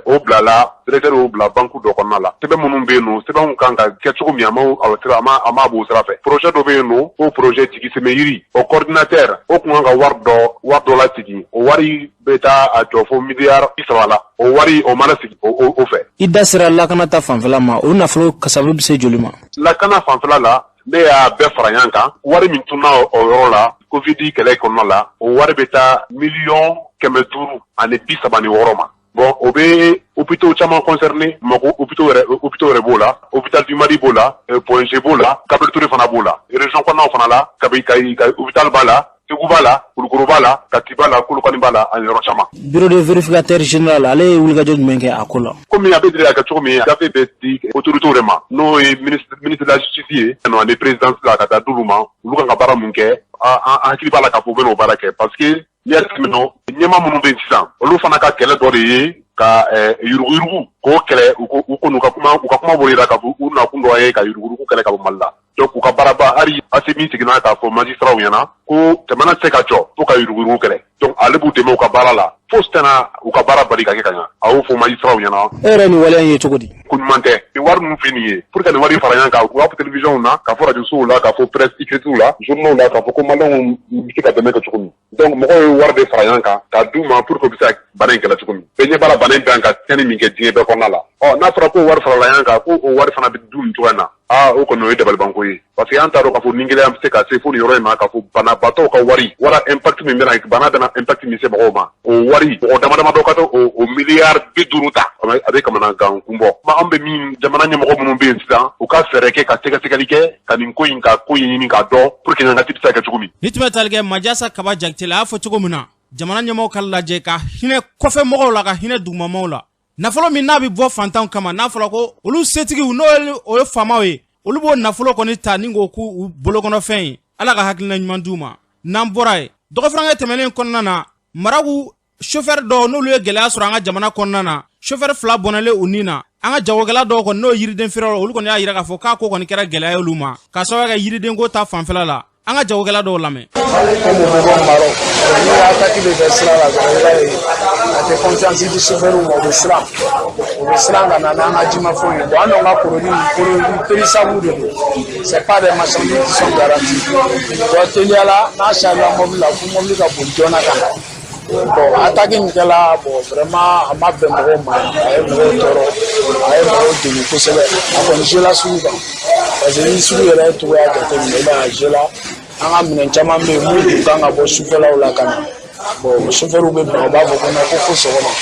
o bilala, directeur y'o bila banque dɔ kɔnɔna la. Sɛbɛn minnu bɛ yen nɔ, sɛbɛnw kan ka kɛ cogo min, a ma sira a ma b'o sira fɛ. Projet dɔ bɛ yen nɔ ko projet jigi sɛmɛ yiri, o coordinateur o tun kan ka wari dɔ lasegin, o wari bɛ taa a jɔ fo miliyari 30 la, o wari o mana sigi o fɛ. I da sera lakana ta fanfɛla ma, o nafolo kasabi bɛ se joli ma? Lakana fanfɛla la, ne y'a bɛɛ fara ɲɔgɔn kan, wari min tunna o yɔrɔ la Covid kɛlɛ kɔnɔna la, o wari bɛ taa miliyɔn 536 ma. Bon, o bɛ hôpitaux caman concerné, Bamakɔ hôpitaux yɛrɛ, hôpitaux yɛrɛ b'o la, hôpital du Mali b'o la, Point G b'o la, Gabriel Touré fana b'o la. Région kɔnɔnaw fana la, Kabi, Kayi, hôpital b'a la, Segu b'a la, Kulukoro b'a la, Kati b'a la, Kolokani b'a la, ani yɔrɔ caman. Bureau de vérificateur général, ale ye wulikajɔ jumɛn kɛ a ko la? Komi a bɛ deli ka kɛ cogo min, gafe bɛ di autorités de ma, n'o ye ministre de la Justice ye ani présidence la, ka taa d'olu ma, olu kan ka baara mun kɛ. An hakili b'a la k'a fɔ u bɛ n'o baara kɛ, parce que n'i y'a jateminɛ, ɲɛmaa minnu bɛ yen sisan, olu fana ka kɛlɛ dɔ de ye ka yuruguyurugu k'o kɛlɛ. U kɔni u ka kuma b'o yira k'a fɔ u nakun dɔ ye ka yuruguyurugu kɛlɛ ka bɔ Mali la. Donc u ka baaraba, hali Asimi seginna k'a fɔ magistrat ɲɛna ko jamana tɛ se ka jɔ fo ka yuruguyurugu kɛlɛ. Donc ale b'u dɛmɛ u ka baara la, fosi tɛna u ka baara bali ka kɛ ka ɲa, a y'o fɔ magistrat ɲɛna. E yɛrɛ nin waleya in ye cogo di? Ko ɲuman tɛ. Nin wari ninnu filɛ nin ye, pour que nin wari fara ɲɔgɔn kan, u b'a fɔ télévision na, k'a fɔ radio sow la, k'a fɔ presse écrite la, journaux la, k'a fɔ ko Maliyɛnw bɛ se ka dɛmɛ kɛ cogo min. Donc mɔgɔw ye wari de fara ɲɔgɔn kan k'a d'u ma pour que u bɛ se ka bana in kɛlɛ cogo min. Bɛɛ ɲɛ b'a la, bana in bɛ ka tiɲɛni min kɛ diɲɛ bɛɛ kɔnɔna la. Ɔ, n'a fɔra ko wari farala ɲɔgɔn kan, ko o wari fana bɛ du nin cogoya in na, aa, o kɔni o ye dabalibanko ye, parce que an t'a dɔn k'a fɔ nin gɛlɛya bɛ se ka se fo nin yɔrɔ in ma, k'a fɔ banabaatɔw ka wari wala impact min bɛna, bana bɛna impact min se mɔgɔw ma, o wari mɔgɔ dama dama dɔ ka to o miliyari 50 ta, a bɛ kamanagan kun bɔ. An bɛ min, jamana ɲɛmɔgɔ minnu bɛ yen sisan, u ka fɛɛrɛ kɛ ka sɛgɛsɛgɛli kɛ ka nin ko in, ka ko in ɲini k'a dɔn pour que ɲangati bɛ se ka kɛ cogo min. Ni tun bɛ tali kɛ Majasa Kaba Jakite la, a y'a fɔ cogo min na, jamana ɲɛmɔgɔw ka lajɛ ka hinɛ kɔfɛ mɔgɔw la, ka hinɛ dugumamaw la. Nafolo min n'a bɛ bɔ fantanw kama, n'a fɔra ko olu setigiw, n'o o ye faamaw ye, olu b'o nafolo kɔni ta ni k'o k'u bolokɔnɔfɛn ye. Ala ka hakilina ɲuman d'u ma. N'an bɔra yen, dɔgɔfurankɛ tɛmɛnen kɔnɔna na, Maraku chauffeur dɔw, n'olu ye gɛlɛya sɔrɔ an ka jamana kɔnɔna na, chauffeur fila bɔnɛlen u nin na. An ka jagokɛla dɔw kɔni, n'o ye yiriden feere, olu kɔni y'a yira k'a fɔ k'a ko kɔni kɛra gɛlɛya ye olu ma, k'a sababu kɛ yiridenko ta fanfɛla la. An ka jagokɛla dɔw lamɛn. Comme o bɛ bɔ Maroc, ni attaque bɛ kɛ sira la dɔrɔn, i b'a ye a tɛ confiance di chauffeur ma, u bɛ siran ka na n'an ka jimafɛnw ye. Bon, an dun ka produit périssable de don, c'est pas des marchandises qui sont garanties. Donc teliya la, n'a chargé mobili la, fo mobili ka boli joona ka na. Bon, attaque min kɛla, bon, vraiment a ma bɛn mɔgɔw ma, a ye mɔgɔw tɔɔrɔ, a ye mɔgɔw degun kosɛbɛ. A kɔni joué la sugu kan, parce que ni sugu yɛrɛ cogoya jateminɛ, i b'a ye a joué la. An ka minɛn caman bɛ yen mun tun kan ka bɔ sufɛlaw la ka na. Bon, chauffeur bɛ ban, u b'a fɔ ko non, ko fo sɔgɔma,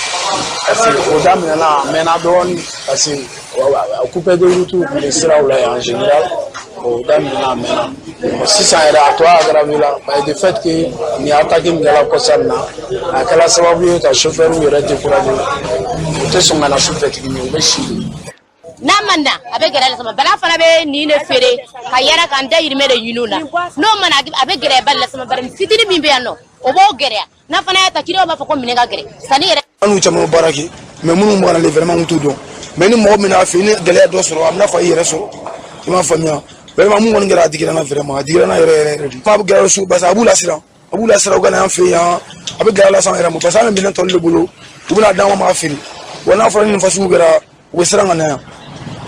parce que o daminɛna a mɛnna dɔɔnin, parce que coupé de route tun bɛ siraw la yan en général. Bon, o daminɛna a mɛnna. Bon, sisan yɛrɛ a tɔ aggravé la par le fait que nin attaque min kɛra kɔsa in na, a kɛra sababu ye ka chauffeur yɛrɛ décourager, u tɛ sɔn ka na sufɛ tuguni, u bɛ si de. N'a ma na, a bɛ gɛrɛ lasama. Bala fana bɛ nin de feere ka yɛrɛ k'an dayirimɛ de ɲini o la. N'o mana, a bɛ gɛrɛ ba lasama, bari fitinin min bɛ yan nɔ, o b'o gɛrɛya. N'a fana y'a ta, kiriyaw b'a fɔ ko minɛ ka gɛrɛ sanni yɛrɛ. An n'u caman bɛ baara kɛ, mais minnu bɛ ka nalen, vraiment n t'u dɔn. Mais ni mɔgɔ min n'a fɛ, ni gɛlɛya dɔ sɔrɔ, a bɛna fɔ i yɛrɛ sɔrɔ, i m'a faamuya. Vraiment, mun kɔni kɛra, a digira n na, vraiment a digira n na yɛrɛ yɛrɛ yɛrɛ de. A bɛ gɛlɛya su, parce que a b'u lasiran, a b'u lasiran, u ka na an fɛ yan, a bɛ gɛlɛya lase an yɛrɛ ma, parce que an bɛ minɛn tɔli de bolo, u bɛna d'an ma feere wa. N'a fɔra ni nin fasugu kɛra, u bɛ siran ka na yan.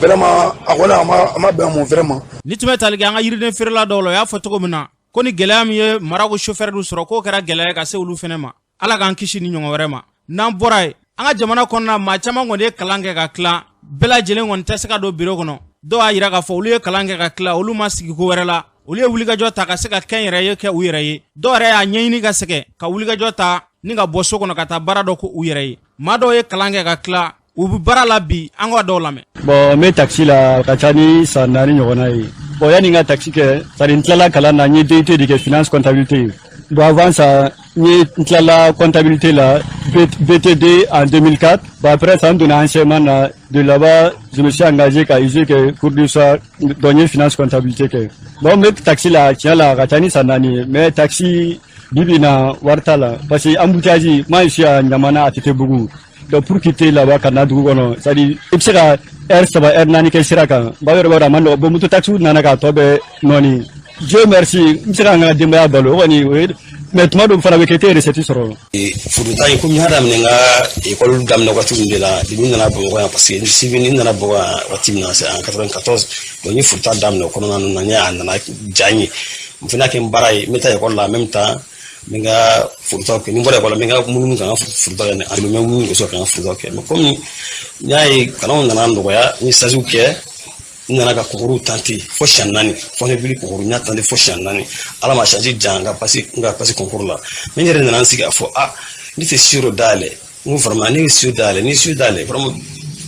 Vraiment, a kɔni a ma bɛn ma, vraiment. Ni tun bɛ tali kɛ an ka yiriden feerela dɔw la, o y'a fɔ cogo min na ko ni gɛlɛya min ye Marako chauffeur sɔrɔ, k'o kɛra gɛlɛya ye ka se olu fɛnɛ ma. Ala k'an kisi ni ɲɔgɔn wɛrɛ ma. N'an bɔra yen, an ka jamana kɔnɔna, maa caman kɔni ye kalan kɛ ka tila, bɛɛ lajɛlen kɔni tɛ se ka don biro kɔnɔ. Dɔw y'a yira k'a fɔ olu ye kalan kɛ ka tila, olu ma sigi ko wɛrɛ la, olu ye wulikajɔ ta ka se ka kɛ yɛrɛ ye kɛ u yɛrɛ ye. Dɔw yɛrɛ y'a ɲɛɲini ka sɛgɛn ka wulikajɔ ta ni ka bɔ so kɔnɔ ka taa baara dɔ ko u yɛrɛ ye. Maa dɔw ye kalan kɛ ka tila, u bɛ baara la bi. An ka dɔw lamɛn. Bon, n bɛ taxi la ka ca ni san 4 ɲɔgɔnna ye. Bon, yanni n ka taxi kɛ, c'est à dire n tilala kalan na, n ye DUT de kɛ, finance comptabilité. Bon, avant ça, n ye n tilala comptabilité la, BTD en 2004. Bon, après ça, n donna enseignement na. De là-bas, je me suis engagé ka ISU kɛ cours du soir. Donc n ye finance comptabilité kɛ. Bon, n bɛ taxi la, tiɲɛ la, a ka ca ni san 4 ye, mais taxi bi bi in na, wari t'a la parce que embouteillage, moi je suis à Ɲamana, ATT-Bugu. Donc pour quitter là-bas ka na dugu kɔnɔ, c'est à dire i bɛ se ka heure 3, heure 4 kɛ sira kan. Ba yɛrɛ b'a dɔn, a ma nɔgɔn. Bon, moto taxi nana k'a tɔ bɛɛ nɔɔni. Dieu merci, n bɛ se ka n ka denbaya balo, o kɔni o ye, mais tuma dɔw fana bɛ kɛ i tɛ recette sɔrɔ. Foroda in, komi n y'a daminɛ n ka ekɔli daminɛ waati min de la, depuis n nana Bamakɔ yan, parce que civil ni n nana Bamakɔ yan waati min na, c'est en 94. Donc n ye foroda daminɛ o kɔnɔna na, n ye a nana diya n ye, n fana kɛ n baara ye. N bɛ taa ekɔli la, en même temps n bɛ n ka forotaw kɛ. Ni n bɔra ekɔli la, n bɛ n ka munumunu ka n ka forotaw kɛ, ani n bɛ munumunu kosɛbɛ ka n ka forotaw kɛ. Mais komi n y'a ye kalanw nana nɔgɔya, n ye stagew kɛ, n nana ka concours tenter fo siɲɛ 4, fo ne wuli concours, n y'a tenter fo siɲɛ 4. Ala ma chance diyan, n ka passer concours la. Mais n yɛrɛ nana n sigi k'a fɔ: ah, ne tɛ studio dayɛlɛ. N ko vraiment, ne bɛ studio dayɛlɛ, ni studio dayɛlɛ, vraiment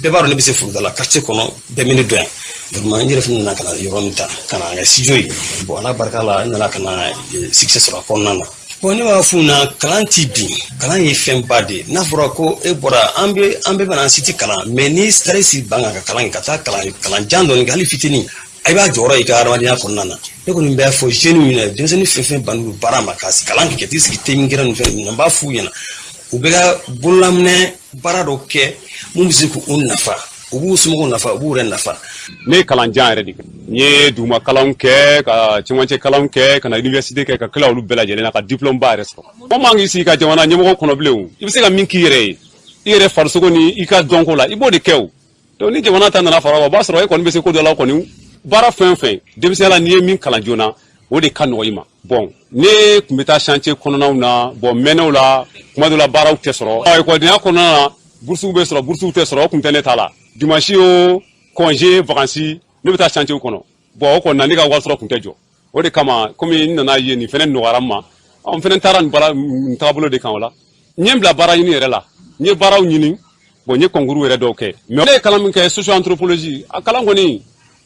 bɛɛ b'a dɔn ne bɛ se foroda la, quartier kɔnɔ bɛɛ bɛ ne dɔn yan. Vraiment, n yɛrɛ fana nana ka na yɔrɔ min ta ka na n ka studio ye. Bon, Ala barika la, n nana ka na succès sɔrɔ a kɔnɔna na. Bon, ne b'a f'u ɲɛna, kalan ti bin, kalan ye fɛnba de ye. N'a fɔra ko e bɔra, an bɛ bɛna an si ti kalan, mais n'i taara i sigi ban kan ka kalan kɛ, ka taa kalan kalan jan dɔɔni kɛ, hali fitinin, i b'a jɔyɔrɔ ye i ka adamadenya kɔnɔna na. Ne kɔni b'a fɔ jeunes ɲɛna, denmisɛnnin fɛn fɛn bannen don baara ma, ka kalan kɛ, ka t'i sigi te min kɛra nin fɛn ninnu na, n b'a f'u ɲɛna u bɛ ka bololaminɛ baara dɔ kɛ mun bɛ se k'u nafa, u b'u somɔgɔw nafa, u b'u yɛrɛ nafa. Ne ye kalanjan yɛrɛ de kɛ. N ye duguma kalanw kɛ, ka cɛmancɛ kalanw kɛ, ka na université kɛ, ka tila olu bɛɛ lajɛlen na, ka diplôme ba yɛrɛ sɔrɔ. Mɔgɔ man k'i sigi ka jamana ɲɛmɔgɔ kɔnɔ bilen. O i bɛ se ka min k'i yɛrɛ ye, i yɛrɛ farisogo ni i ka dɔnko la, i b'o de kɛ. O donc ni jamana ta nana fara o kan, o b'a sɔrɔ e kɔni bɛ se ko dɔ la. Kɔni baara fɛn o fɛn, denmisɛnya la, n'i ye min kalan joona, o de ka nɔgɔ i ma. Bon, ne tun bɛ taa chantier kɔnɔnaw na. Bon, mɛnɛw la, kuma dɔ la baaraw tɛ sɔrɔ. Ekɔlidenya kɔnɔna na, boursew bɛ sɔrɔ, boursew tɛ sɔrɔ, o tun tɛ ne ta la. Dimanche o, congé, vacances, ne bɛ taa chantier kɔnɔ. Bon, o kɔni na, ne ka wari sɔrɔ tun tɛ jɔ. O de kama, komi n nana ye nin fɛnɛ nɔgɔyara n ma, n fɛnɛ taara nin baara nin taabolo de kan. O la, n ye n bila baara ɲini yɛrɛ la, n ye baaraw ɲini. Bon, n ye concours yɛrɛ dɔw kɛ. Mais ne ye kalan min kɛ, socio anthropologie, a kalan kɔni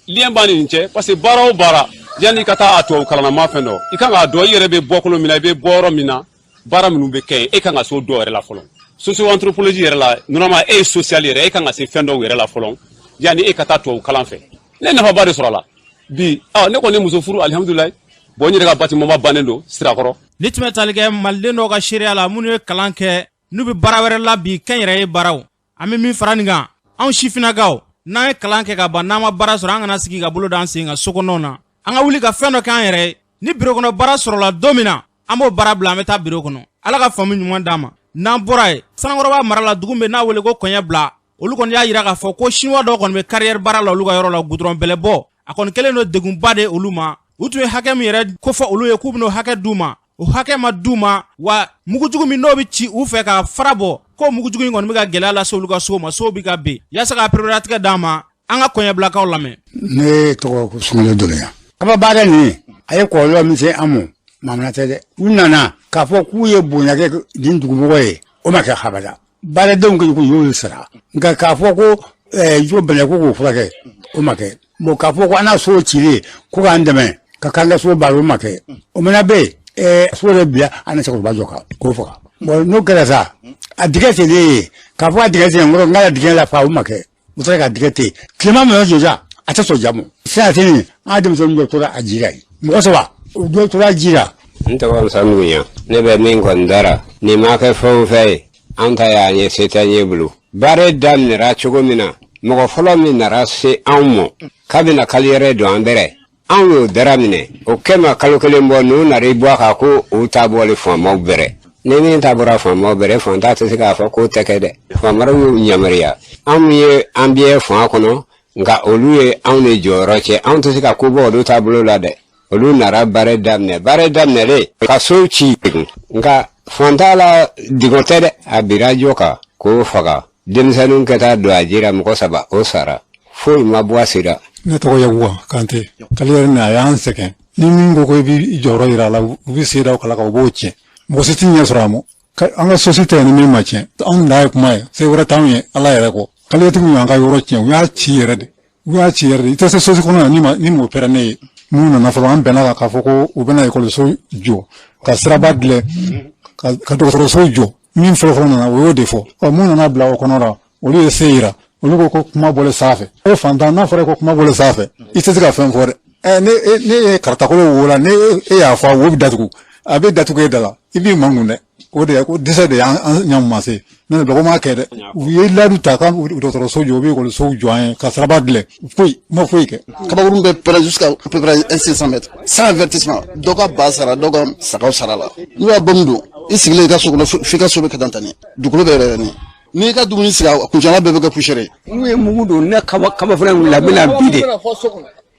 lien b'a ni nin cɛ, parce que baara o baara, yanni i ka taa a tubabu kalannama fɛn dɔ, i kan k'a dɔn i yɛrɛ bɛ bɔkolo min na, i bɛ bɔ yɔrɔ min na, baara minnu bɛ kɛ, e kan ka se o dɔw yɛrɛ la fɔlɔ. Socio anthropologie yɛrɛ la, normalement e ye social yɛrɛ, e kan ka se fɛn dɔw yɛrɛ la fɔlɔ yanni e ka taa tubabu kalan fɛ. Ne nafaba de sɔrɔ a la bi. Ne kɔni ye muso furu, alihamudulilayi. Bon, n yɛrɛ ka bâtiment ba bannen don Sirakɔrɔ. Ni tun bɛ tali kɛ maliden dɔw ka seereya la, minnu ye kalan kɛ, n'u bɛ baara wɛrɛ la bi, kɛnyɛrɛye baaraw. An bɛ min fara nin kan, anw sifinnakaw, n'an ye kalan kɛ ka ban, n'an ma baara sɔrɔ, an kana sigi ka bolo da an sen kan so kɔnɔw na. An ka wuli ka fɛn dɔ kɛ an yɛrɛ ye. Ni biro kɔnɔ baara sɔrɔla don min na, an b'o baara bila, an bɛ taa biro kɔnɔ. Ala ka faamu ɲuman d'an ma. N'an bɔra yen, Sanankɔrɔba mara la, dugu min n'a wele ko Kɔɲɛ Bila, olu kɔni y'a yira k'a fɔ ko Siniwa dɔw kɔni bɛ carrière baara la olu ka yɔrɔ la, gudɔrɔn bɛlɛbɔ. A kɔni kɛlen don degunba de olu ma. U tun ye hakɛ min yɛrɛ kofɔ olu ye k'u bɛn'o hakɛ d'u ma, o hakɛ ma d'u ma. Wa mugujugu min n'o bɛ ci u fɛ ka fara bɔ, ko mugujugu in kɔni bɛ ka gɛlɛya lase olu ka sow ma, sow bɛ ka bin. Yaasa ka pereperelatigɛ d'an ma, an ka Kɔɲɛbilakaw lamɛn. Ne tɔgɔ ko Sumaworo Doloya. Kaba baara nin, a ye kɔlɔlɔ min se an ma, maamana tɛ dɛ. U nana k'a fɔ k'u ye bonya kɛ nin dugumɔgɔ ye, o ma kɛ habada. Baaradenw k'u y'olu sara, nka k'a fɔ ko jo bɛnɛ ko k'o furakɛ, o ma kɛ. Bon, k'a fɔ ko an n'a so cilen ko k'an dɛmɛ ka k'an ka so baara, o ma kɛ. O mana bɛ yen, so yɛrɛ bila an ni cɛkɔrɔba jɔ kan k'o faga. Bon, n'o kɛra sa, a dingɛ sennen ye k'a fɔ a dingɛ sen kɔrɔ, n ka dingɛ la fa, o ma kɛ. U taara ka dingɛ ten, tilema min jɔ, a tɛ sɔn jamu sisan tɛ nin. An ka denmisɛnnin dɔ tora a ji la yen, mɔgɔ saba, o dɔ tora a ji la. N tɔgɔ Musa Nuguya. Ne bɛ min kɔni dara nin ma kɛ fɛn o fɛn ye, an ta y'an ye, se tɛ ɲɛ bolo. Baara daminɛra cogo min na, mɔgɔ fɔlɔ min nana se anw ma k'a bɛna carrière don an bɛrɛ, anw y'o dara minɛ. O kɛ ma kalo kelen bɔ, n'u nana i bɔ a kan ko u ta bɔli faamaw bɛrɛ. Ni min ta bɔra faamaw bɛrɛ, fantan tɛ se k'a fɔ k'o tɛ kɛ dɛ. Faamaw y'u yamaruya, anw ye an biɲɛ fan kɔnɔ, nka olu ye anw de jɔyɔrɔ cɛ. Anw tɛ se ka ko bɔ olu taabolo la dɛ. Olu nana baara daminɛ, baara daminɛlen ka so ci, nka fantan la degun tɛ dɛ. A bira jɔ kan k'o faga, denmisɛnninw kɛ taa don a jira, mɔgɔ saba o sara, foyi ma bɔ a sira. Ne tɔgɔ Yakuba Kante. Carrière nin, a y'an sɛgɛn. Ni min ko ko i b'i jɔyɔrɔ yira a la, u bɛ se da o kala kan, u b'o tiɲɛ. Mɔgɔ si t'i ɲɛ sɔrɔ a ma. An ka société ni min ma tiɲɛ, anw da ye kuma ye, se wɛrɛ t'anw ye Ala yɛrɛ kɔ. Carrièretigi y'an ka yɔrɔ tiɲɛ, u y'a ci yɛrɛ de, u y'a ci yɛrɛ de. I tɛ se société kɔnɔ ni ma ni m'o pɛrɛn ne ye. Minnu nana fɔlɔ, an bɛnna k'a fɔ ko u bɛna ekɔliso jɔ, ka siraba dilan, ka dɔgɔtɔrɔso jɔ. Min fɔlɔfɔlɔ nana, o y'o de fɔ. Ɔ, mun nana bila o kɔnɔ la, olu ye se yira. Olu ko ko kuma bɔlen sanfɛ. E fantan, n'a fɔra ko kuma bɔlen sanfɛ, i tɛ se ka fɛn fɔ dɛ. Ɛ, ne ye karatakolo wo la, ne e y'a fɔ, a wo bɛ datugu, a bɛ datugu e da la, i b'i makun dɛ. O de ko dɛsɛ de y'an ɲamuma se. N'o tɛ, m'a kɛ dɛ. U ye layidu ta k'an dɔgɔtɔrɔso jɔ, u bɛ ekɔlisow jɔ an ye, ka siraba dilan. Foyi ma foyi kɛ. Kabakurun bɛ pɛrɛn jusqu'à à peu près 500 mètres sans avertissement. Dɔ ka ba sara, dɔ ka sagaw sara la. N'u y'a bɔ min don, i sigilen i ka so kɔnɔ, f'i ka so bɛ ka tan ni dugukolo bɛ yɛrɛ yɛrɛ. N'i ka dumuni sigi, a kuncɛla bɛɛ bɛ kɛ poussière ye. N'u ye mugu don ne kaba kaba fana wulila, n bɛna bi de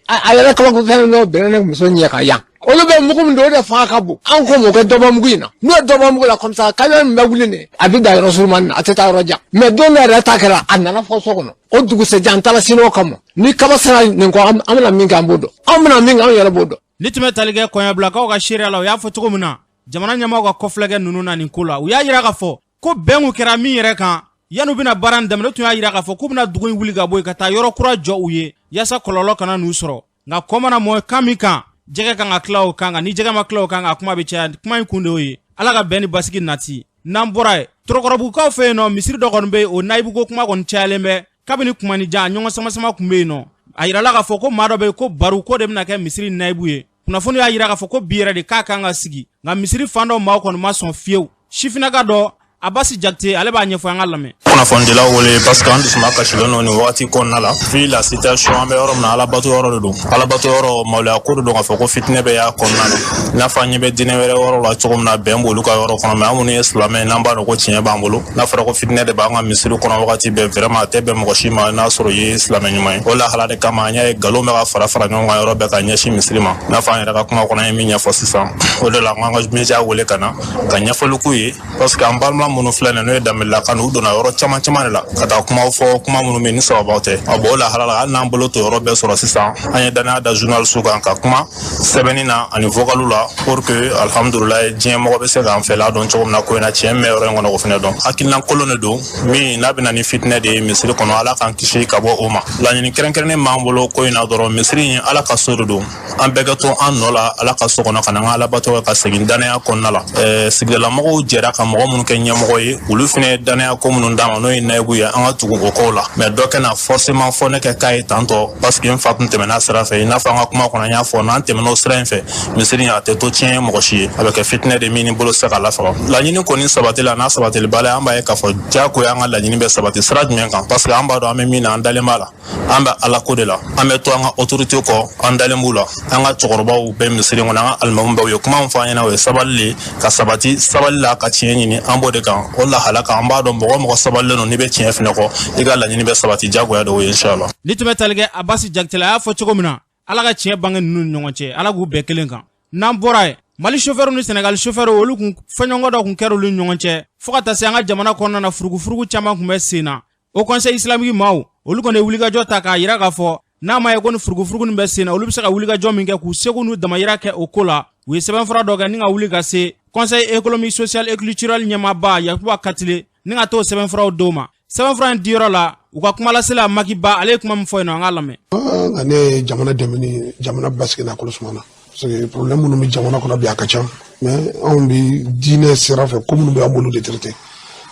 a yɛrɛ kabako fɛn dɔ bɛnna ne muso ɲɛ kan yan. Olu bɛ mugu min don, o de fanga ka bon. An ko m'o kɛ dɔbɔ mugu in na. N'u ye dɔbɔ mugu la comme ça, camion min bɛ wuli nin, a bɛ dan yɔrɔ surumani na, a tɛ taa yɔrɔ jan. Mais don dɔ yɛrɛ ta kɛra, a nana fɔ so kɔnɔ. O dugusɛjɛ, an taara sini o kama. Ni kaba sera nin kɔ, an bɛna min kɛ, an b'o dɔn. Anw bɛna min kɛ, anw yɛrɛ b'o dɔn. Ni tun bɛ tali kɛ kɔɲɔbilakaw ka seereya la, u y'a fɔ cogo min na, jamana ɲɛmaaw ka kɔfilɛkɛ ninnu na nin ko la, u y'a yira k'a fɔ ko bɛn kun kɛra min yɛrɛ kan yan'u bɛna baara in daminɛ, u tun y'a yira k'a fɔ k'u bɛna dugu in wuli ka bɔ yen ka taa yɔrɔ kura jɔ u ye, yaasa kɔlɔlɔ kana n'u sɔrɔ. Nka kɔ mana mɔ kan min kan, jɛgɛ kan ka tila o kan. Nka ni jɛgɛ ma tila o kan, a kuma bɛ caya. Kuma in kun de y'o ye. Ala ka bɛn ni basigi nati. N'an bɔra yen, Torokɔrɔbugukaw fɛ yen nɔ, misiri dɔ kɔni bɛ yen, o nayibuko kuma kɔni cayalen bɛ kabini kumani jan. Ɲɔgɔn samasama tun bɛ yen nɔ. A yirala k'a fɔ ko maa dɔ bɛ yen ko Baru, ko de bɛna kɛ misiri nayibu ye. Kunnafoni y'a yira k'a fɔ ko bi yɛrɛ de k'a kan ka sigi, nka misiri fan dɔ maaw kɔni ma sɔn fiyewu. Sifinnaka dɔ, Abasi Jakite, ale b'a ɲɛfɔ, an ka lamɛn. Kunnafonidilaw wele parce que an dusuma kasilen don nin wagati kɔnɔna la, vu la situation. An bɛ yɔrɔ min na, alabato yɔrɔ de don. Alabato yɔrɔ, maloya ko de don k'a fɔ ko fitinɛ bɛ y'a kɔnɔna na. I n'a fɔ an ɲɛ bɛ diinɛ wɛrɛ yɔrɔ la cogo min na, bɛn b'olu ka yɔrɔ kɔnɔ. Mais an minnu ye silamɛ, n'an b'a dɔn ko tiɲɛ b'an bolo, n'a fɔra ko fitinɛ de b'an ka misiri kɔnɔ wagati bɛɛ, vraiment a tɛ bɛn mɔgɔ si ma n'a sɔrɔ i ye silamɛ ɲuman ye. O lahala de kama, an y'a ye nkalon bɛ ka fara fara ɲɔgɔn kan yɔrɔ bɛɛ ka ɲɛsin misiri ma. I n'a fɔ an yɛrɛ ka kuma kɔnɔ, an ye min ɲɛfɔ sisan, o de la an ka média wele ka na ka ɲɛfɔli k'u ye, parce que an balima minnu filɛ nin, n'o ye danbelaka, u donna yɔrɔ caman caman de la ka taa kumaw fɔ, kuma minnu bɛ ni sababaw tɛ. A bɔn, o lahala la, hali n'an bolo to yɔrɔ bɛɛ sɔrɔ sisan, an ye danaya da journaliste kan ka kuma sɛbɛnni na ani vocalu la, pour que alhamdulilayi, diɲɛ mɔgɔ bɛ se k'an fɛla dɔn cogo min na ko in na. Tiɲɛ min bɛ yɔrɔ in kɔnɔ, o fɛnɛ dɔn hakilina kolon de don min n'a bɛ na ni fitinɛ de ye misiri kɔnɔ. Ala k'an kisi ka bɔ o ma. Laɲini kɛrɛnkɛrɛnnen b'an bolo ko in na dɔrɔn, misiri in, Ala ka so de don. An bɛɛ ka to an nɔ la Ala ka so kɔnɔ, ka na an ka alabato kɛ ka segin danaya kɔnɔna la. Sigidalamɔgɔw jɛra ka mɔgɔ minnu kɛ ɲɛmɔgɔ ye, olu fɛnɛ ye danaya ko minnu d'an ma, n'o ye nayibu ye, an ka tugu o kow la. Mais dɔ kɛ na forcément fɔ ne kɛ k'a ye tantɔ, parce que n fa tun tɛmɛna sira fɛ. I n'a fɔ an ka kuma kɔnɔ, an y'a fɔ, n'an tɛmɛn'o sira in fɛ, misiri a tɛ to tiɲɛ ye mɔgɔ si ye, a bɛ kɛ fitinɛ de min ni bolo se ka lafaga. Laɲini kɔni sabati la, n'a sabatili la, an b'a ye k'a fɔ diyagoya an ka laɲini bɛ sabati sira jumɛn kan, parce que an b'a dɔn an bɛ min na, an dalen b'a la, an bɛ Ala ko de la, an bɛ to an ka autorité kɔ, an dalen b'u la. An ka cɛkɔrɔbaw bɛ misiri kɔnɔ, an ka alimamu bɛɛ, u ye kuma min fɔ an ɲɛna, o ye sabali de, ka sabati sabali la, ka tiɲɛ ɲini. An b'o de kan, o lahala kan. An b'a dɔn mɔgɔ mɔgɔ sabalilen don, n'i bɛ tiɲɛ fɛnɛ kɔ, i ka laɲini bɛ sabati diyagoya de, o ye inshallah. Ni tun bɛ tali kɛ Abasi Jakite la, a y'a fɔ cogo min na, Ala ka tiɲɛ bange ninnu ni ɲɔgɔn cɛ, Ala k'u bɛɛ kelen kan. N'an bɔra yen, Mali chauffeur ni Senegal chauffeur, olu kun fɔɲɔgɔnkɔ dɔ kun kɛra olu ni ɲɔgɔn cɛ, fo ka taa se an ka jamana kɔnɔna na, furugufurugu caman kun bɛ sen na. Haut Conseil islamique maaw, olu kɔni ye wulikajɔ ta k'a yira k'a fɔ n'a ma ye ko ni furugufurugu nin bɛ sen na, olu bɛ se ka wulikajɔ min kɛ k'u seko n'u damayira kɛ o ko la. U ye sɛbɛnfura dɔ kɛ ni ka wuli ka se Conseil économique, social et culturel ɲɛmaaba Yakuba Katile, ni ka t'o sɛbɛnfuraw d'o ma. Sɛbɛnfura in diyɔrɔ la, u ka kumalasela Makiba, ale ye kuma min fɔ yen nɔ, an k'a lamɛn. Nka ne ye jamana dɛmɛ ni jamana basigi n'a kolo suma na, parce que problème minnu bɛ jamana kɔnɔ bi, a ka ca. Mais anw bi diinɛ sira fɛ, ko minnu bɛ an bolo de traité.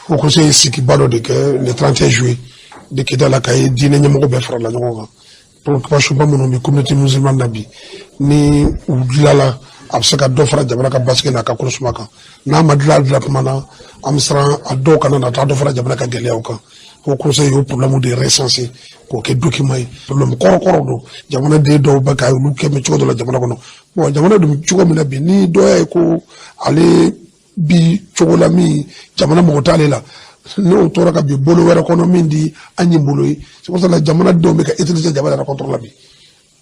Haut Conseil ye sigiba dɔ de kɛ le 31 juillet de Kidala, ka ye diinɛ ɲɛmɔgɔ bɛɛ farala ɲɔgɔn kan. Préoccupation ba minnu bɛ communauté musulmane na bi, ni u dilala, a bɛ se ka dɔ fara jamana ka basigi n'a ka kolo suma kan. N'a ma dilan, dilan tuma na, an bɛ siran a dɔw kana na taa dɔ fara jamana ka gɛlɛyaw kan. Haut Conseil y'o problème de recenser k'o kɛ document ye. Problème kɔrɔ-kɔrɔ don, jamanaden dɔw bɛ ka olu kɛ cogo dɔ la jamana kɔnɔ. Bon, jamana dun cogo min na bi, ni dɔ y'a ye ko ale bi cogo la min jamana mɔgɔ t'ale la, n'o tora ka bin bolo wɛrɛ kɔnɔ min di an ye bolo ye, c'est pour cela jamana denw bɛ ka utiliser jamana yɛrɛ contre la bi.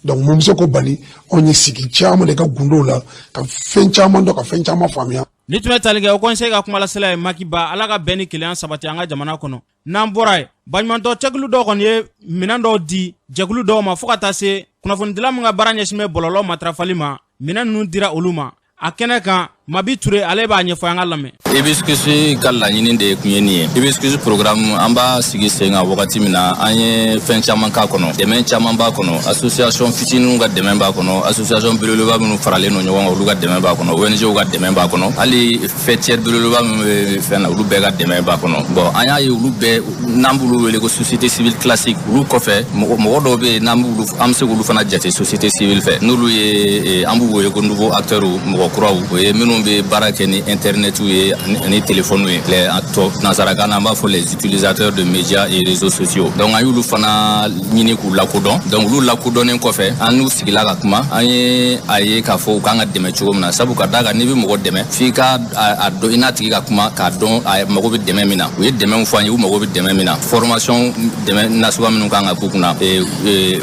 Donc mun bɛ se k'o bali? Anw ye sigi caman de ka gundow la, ka fɛn caman dɔn, ka fɛn caman faamuya. Ni tun bɛ tali kɛ Haut Conseil ka kumalasela ye Makiba. Ala ka bɛn ni kelenya sabati an ka jamana kɔnɔ. N'an bɔra yen, baɲumantɔ cɛkulu dɔw kɔni ye minɛn dɔw di jɛkulu dɔw ma, fo ka taa se kunnafonidila min ka baara ɲɛsin bɛ bɔlɔlɔ matarafali ma. Minɛn ninnu dira olu ma a kɛnɛ kan. Mabi Ture, ale b'a ɲɛfɔ, an ka lamɛn. Hibiscus ka laɲini de tun ye nin ye. Hibiscus programme, an b'a sigi sen kan wagati min na, an ye fɛn caman k'a kɔnɔ, dɛmɛ caman b'a kɔnɔ, association fitininw ka dɛmɛ b'a kɔnɔ, association belebeleba minnu faralen don ɲɔgɔn kan, olu ka dɛmɛ b'a kɔnɔ, ONG ka dɛmɛ b'a kɔnɔ, hali faîtière belebeleba minnu bɛ fɛn na, olu bɛɛ ka dɛmɛ b'a kɔnɔ. Bon, an y'a ye olu bɛɛ, n'an b'olu wele ko société civile classique, olu kɔfɛ, mɔgɔ dɔw bɛ yen, n'an b'olu, an bɛ se k'olu fana jate société civile fɛ, n'olu ye, an b'u wele ko nouveau acteurs, mɔgɔ kuraw, o ye minnu bɛ baara kɛ ni internet ye ani téléphone ye, les tɔ nansarakan na an b'a fɔ les utilisateurs de médias et réseaux sociaux. Donc an y'olu fana ɲini k'u lakodɔn. Donc olu lakodɔnnen kɔfɛ, an n'u sigila ka kuma, an ye a ye k'a fɔ u kan ka dɛmɛ cogo min na, sabu ka d'a kan n'i bɛ mɔgɔ dɛmɛ, f'i ka a dɔn, i n'a tigi ka kuma k'a dɔn a mago bɛ dɛmɛ min na. U ye dɛmɛw fɔ an ye, u mago bɛ dɛmɛ min na, formation dɛmɛ nasuguya minnu kan ka k'u kunna,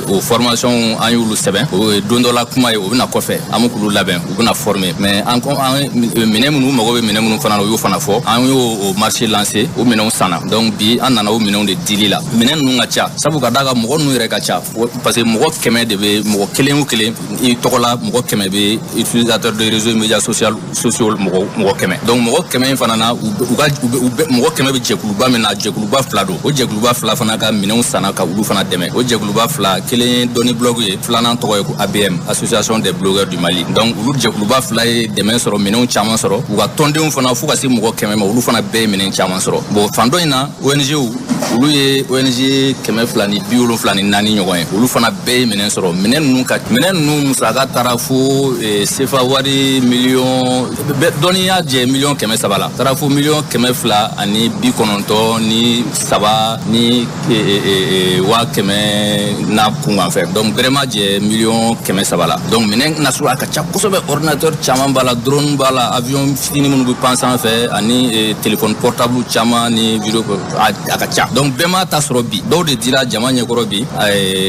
o formation an y'olu sɛbɛn. O ye don dɔ la kuma ye, o bɛna kɔfɛ, an bɛ k'olu labɛn, u bɛna former. Mais an an minɛn minnu, u mago bɛ minɛn minnu fana na, u y'o fana fɔ, an y'o o marché lancé, o minɛnw sanna. Donc bi an nana o minɛnw de dili la. Minɛn ninnu ka ca, sabu ka d'a kan mɔgɔ ninnu yɛrɛ ka ca, parce que mɔgɔ 100 de bɛ, mɔgɔ kelen o kelen i tɔgɔ la, mɔgɔ 100 bɛ utilisateur de réseau médias sociaux, mɔgɔ 100. Donc mɔgɔ 100 in fana na, u ka u bɛ mɔgɔ 100 bɛ jɛkuluba min na, jɛkuluba fila don. O jɛkuluba fila fana ka minɛnw sanna ka olu fana dɛmɛ. O jɛkuluba fila, kelen ye Dɔnni Blog ye, filanan tɔgɔ ye ko ABM, Association des blogueurs du Mali. Donc olu jɛkuluba fila ye dɛmɛ sɔrɔ, minɛnw caman sɔrɔ. U ka tɔndenw fana, fo ka se mɔgɔ 100 ma, olu fana bɛɛ ye minɛn caman sɔrɔ. Bon, fan dɔ in na, ONG, olu ye ONG 274 ɲɔgɔn ye, olu fana bɛɛ ye minɛn sɔrɔ. Minɛn ninnu ka minɛn ninnu musaka taara fo sefa wari miliyɔn, dɔnni y'a jɛ miliyɔn 300 la, taara fo 293 ni 100 000 n'a kunkan fɛ. Donc bɛrɛ ma jɛ miliyɔn 300 la. Donc minɛn nasuguya ka ca kosɛbɛ, ordinateur caman b'a la, drone b'a la, avion fitinin minnu bɛ pan sanfɛ, ani téléphone portable caman ni vidéo, a ka ca. Donc bɛɛ m'a ta sɔrɔ bi, dɔw de dira jama ɲɛkɔrɔ bi,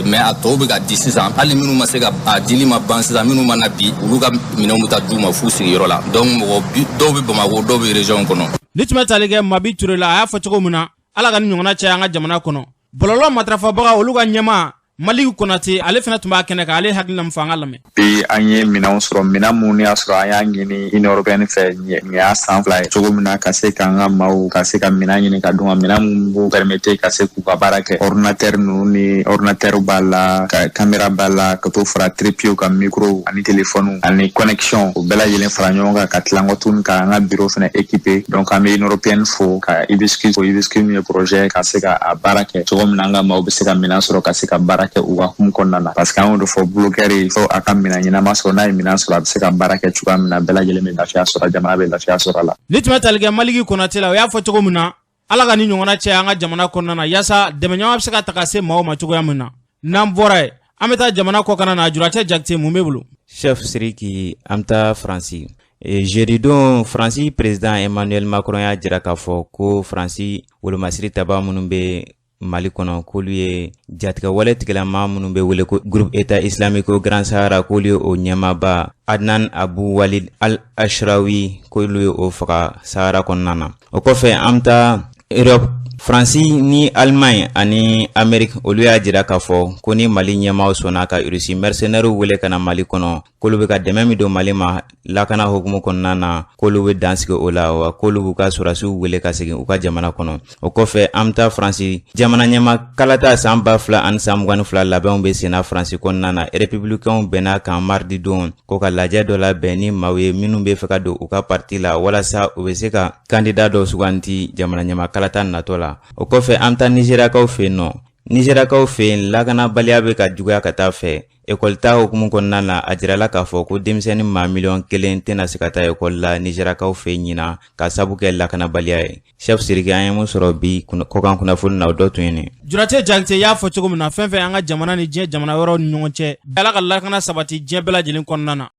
mais a tɔw bɛ ka di sisan. Hali minnu ma se ka a dili ma ban sisan, minnu ma na bi, olu ka minɛnw bɛ taa d'u ma f'u sigiyɔrɔ la. Donc mɔgɔ dɔw bɛ Bamakɔ, dɔw bɛ région kɔnɔ. Ni tun bɛ tali kɛ Mabi Ture la, a y'a fɔ cogo min na, Ala ka ni ɲɔgɔnna caya an ka jamana kɔnɔ. Bɔlɔlɔ matarafabaga olu ka ɲɛma Maliki Konate, ale fana tun b'a kɛnɛ kan, ale hakilina min fɔ, an ka lamɛn. Bi an ye minɛnw sɔrɔ, minɛn mun y'a sɔrɔ an y'a ɲini Union européenne fɛ nin y'a san 2 ye cogo min na, ka se k'an ka maaw ka se ka minɛn ɲini ka d'u ma, minɛn mun b'u permettre ka se k'u ka baara kɛ. Ordinateur ninnu ni ordinateur b'a la, ka caméra b'a la, ka to fara trépied ka, micro ani téléphone ani connexion, o bɛɛ lajɛlen fara ɲɔgɔn kan ka tila kɔ tuguni k'an ka bureau fana équipé. Donc an bɛ Union européenne fo, ka Hibiscus fo, Hibiscus min ye projet ka se ka a baara kɛ cogo min na an ka maaw bɛ se ka minɛn sɔrɔ ka se ka baara kɛ u ka hukumu kɔnɔna na, parce que an y'o de fɔ, blogueur ye fo a ka minɛn ɲɛnama sɔrɔ. N'a ye minɛn sɔrɔ, a bɛ se ka baara kɛ cogoya min na, bɛɛ lajɛlen bɛ lafiya sɔrɔ, jamana bɛ lafiya sɔrɔ a la. Ni tun bɛ tali kɛ Maliki Konate la, o y'a fɔ cogo min na, Ala ka ni ɲɔgɔnna cɛ an ka jamana kɔnɔna na, yaasa dɛmɛɲɔgɔn bɛ se ka ta ka se maaw ma cogoya min na. N'an bɔra yen, an bɛ taa jamana kɔkan na. Juracɛ Jakite, mun bɛ bolo? Chef Siriki, an bɛ taa Faransi. Jeudi don, Faransi président Emmanuel Macron y'a jira k'a fɔ ko Faransi wolomasiri taba minnu bɛ Mali kɔnɔ, k'olu ye jatigɛwale tigilama minnu bɛ wele ko groupe État islamique au Grand Sahara, k'olu ye o ɲɛmaaba Adnan Abu Walid al-Ashrawi, k'olu ye o faga Sahara kɔnɔna na. O kɔfɛ, an bɛ taa Europe. Faransi ni Allemagne ani Amérique, olu y'a jira k'a fɔ ko ni Mali ɲɛmaaw sɔnna ka Rusi mercenaires wele ka na Mali kɔnɔ, k'olu bɛ ka dɛmɛ min don Mali ma lakana hukumu kɔnɔna na, k'olu bɛ dan sigi o la, wa k'olu b'u ka sɔrɔdasiw wele ka segin u ka jamana kɔnɔ. O kɔfɛ, an bɛ taa Faransi. Jamana ɲɛma kalata san 2022 labɛnw bɛ senna Faransi kɔnɔna na. Républicains bɛnna kan mardi don ko ka lajɛ dɔ labɛn ni maaw ye minnu bɛ fɛ ka don u ka parti la, walasa u bɛ se ka candidat dɔ suganti jamana ɲɛma kalata natɔ la. O kɔfɛ, an bɛ taa Nizeriyakaw fɛ yen nɔ. Nizeriyakaw fɛ yen, lakanabaliya bɛ ka juguya ka taa fɛ. Ekɔli ta hukumu kɔnɔna na, a jirala k'a fɔ ko denmisɛnnin maa 1 miliyɔn tɛna se ka taa ekɔli la Nizeriyakaw fɛ yen ɲinan, ka sabu kɛ lakanabaliya ye. Chef Siriki, an ye mun sɔrɔ bi kɔkan kunnafoni na, o dɔ tun ye nin. Juracɛ Jakite y'a fɔ cogo min na, fɛn fɛn an ka jamana ni diɲɛ jamana wɛrɛw ni ɲɔgɔn cɛ, Ala ka lakana sabati diɲɛ bɛɛ lajɛlen kɔnɔna na.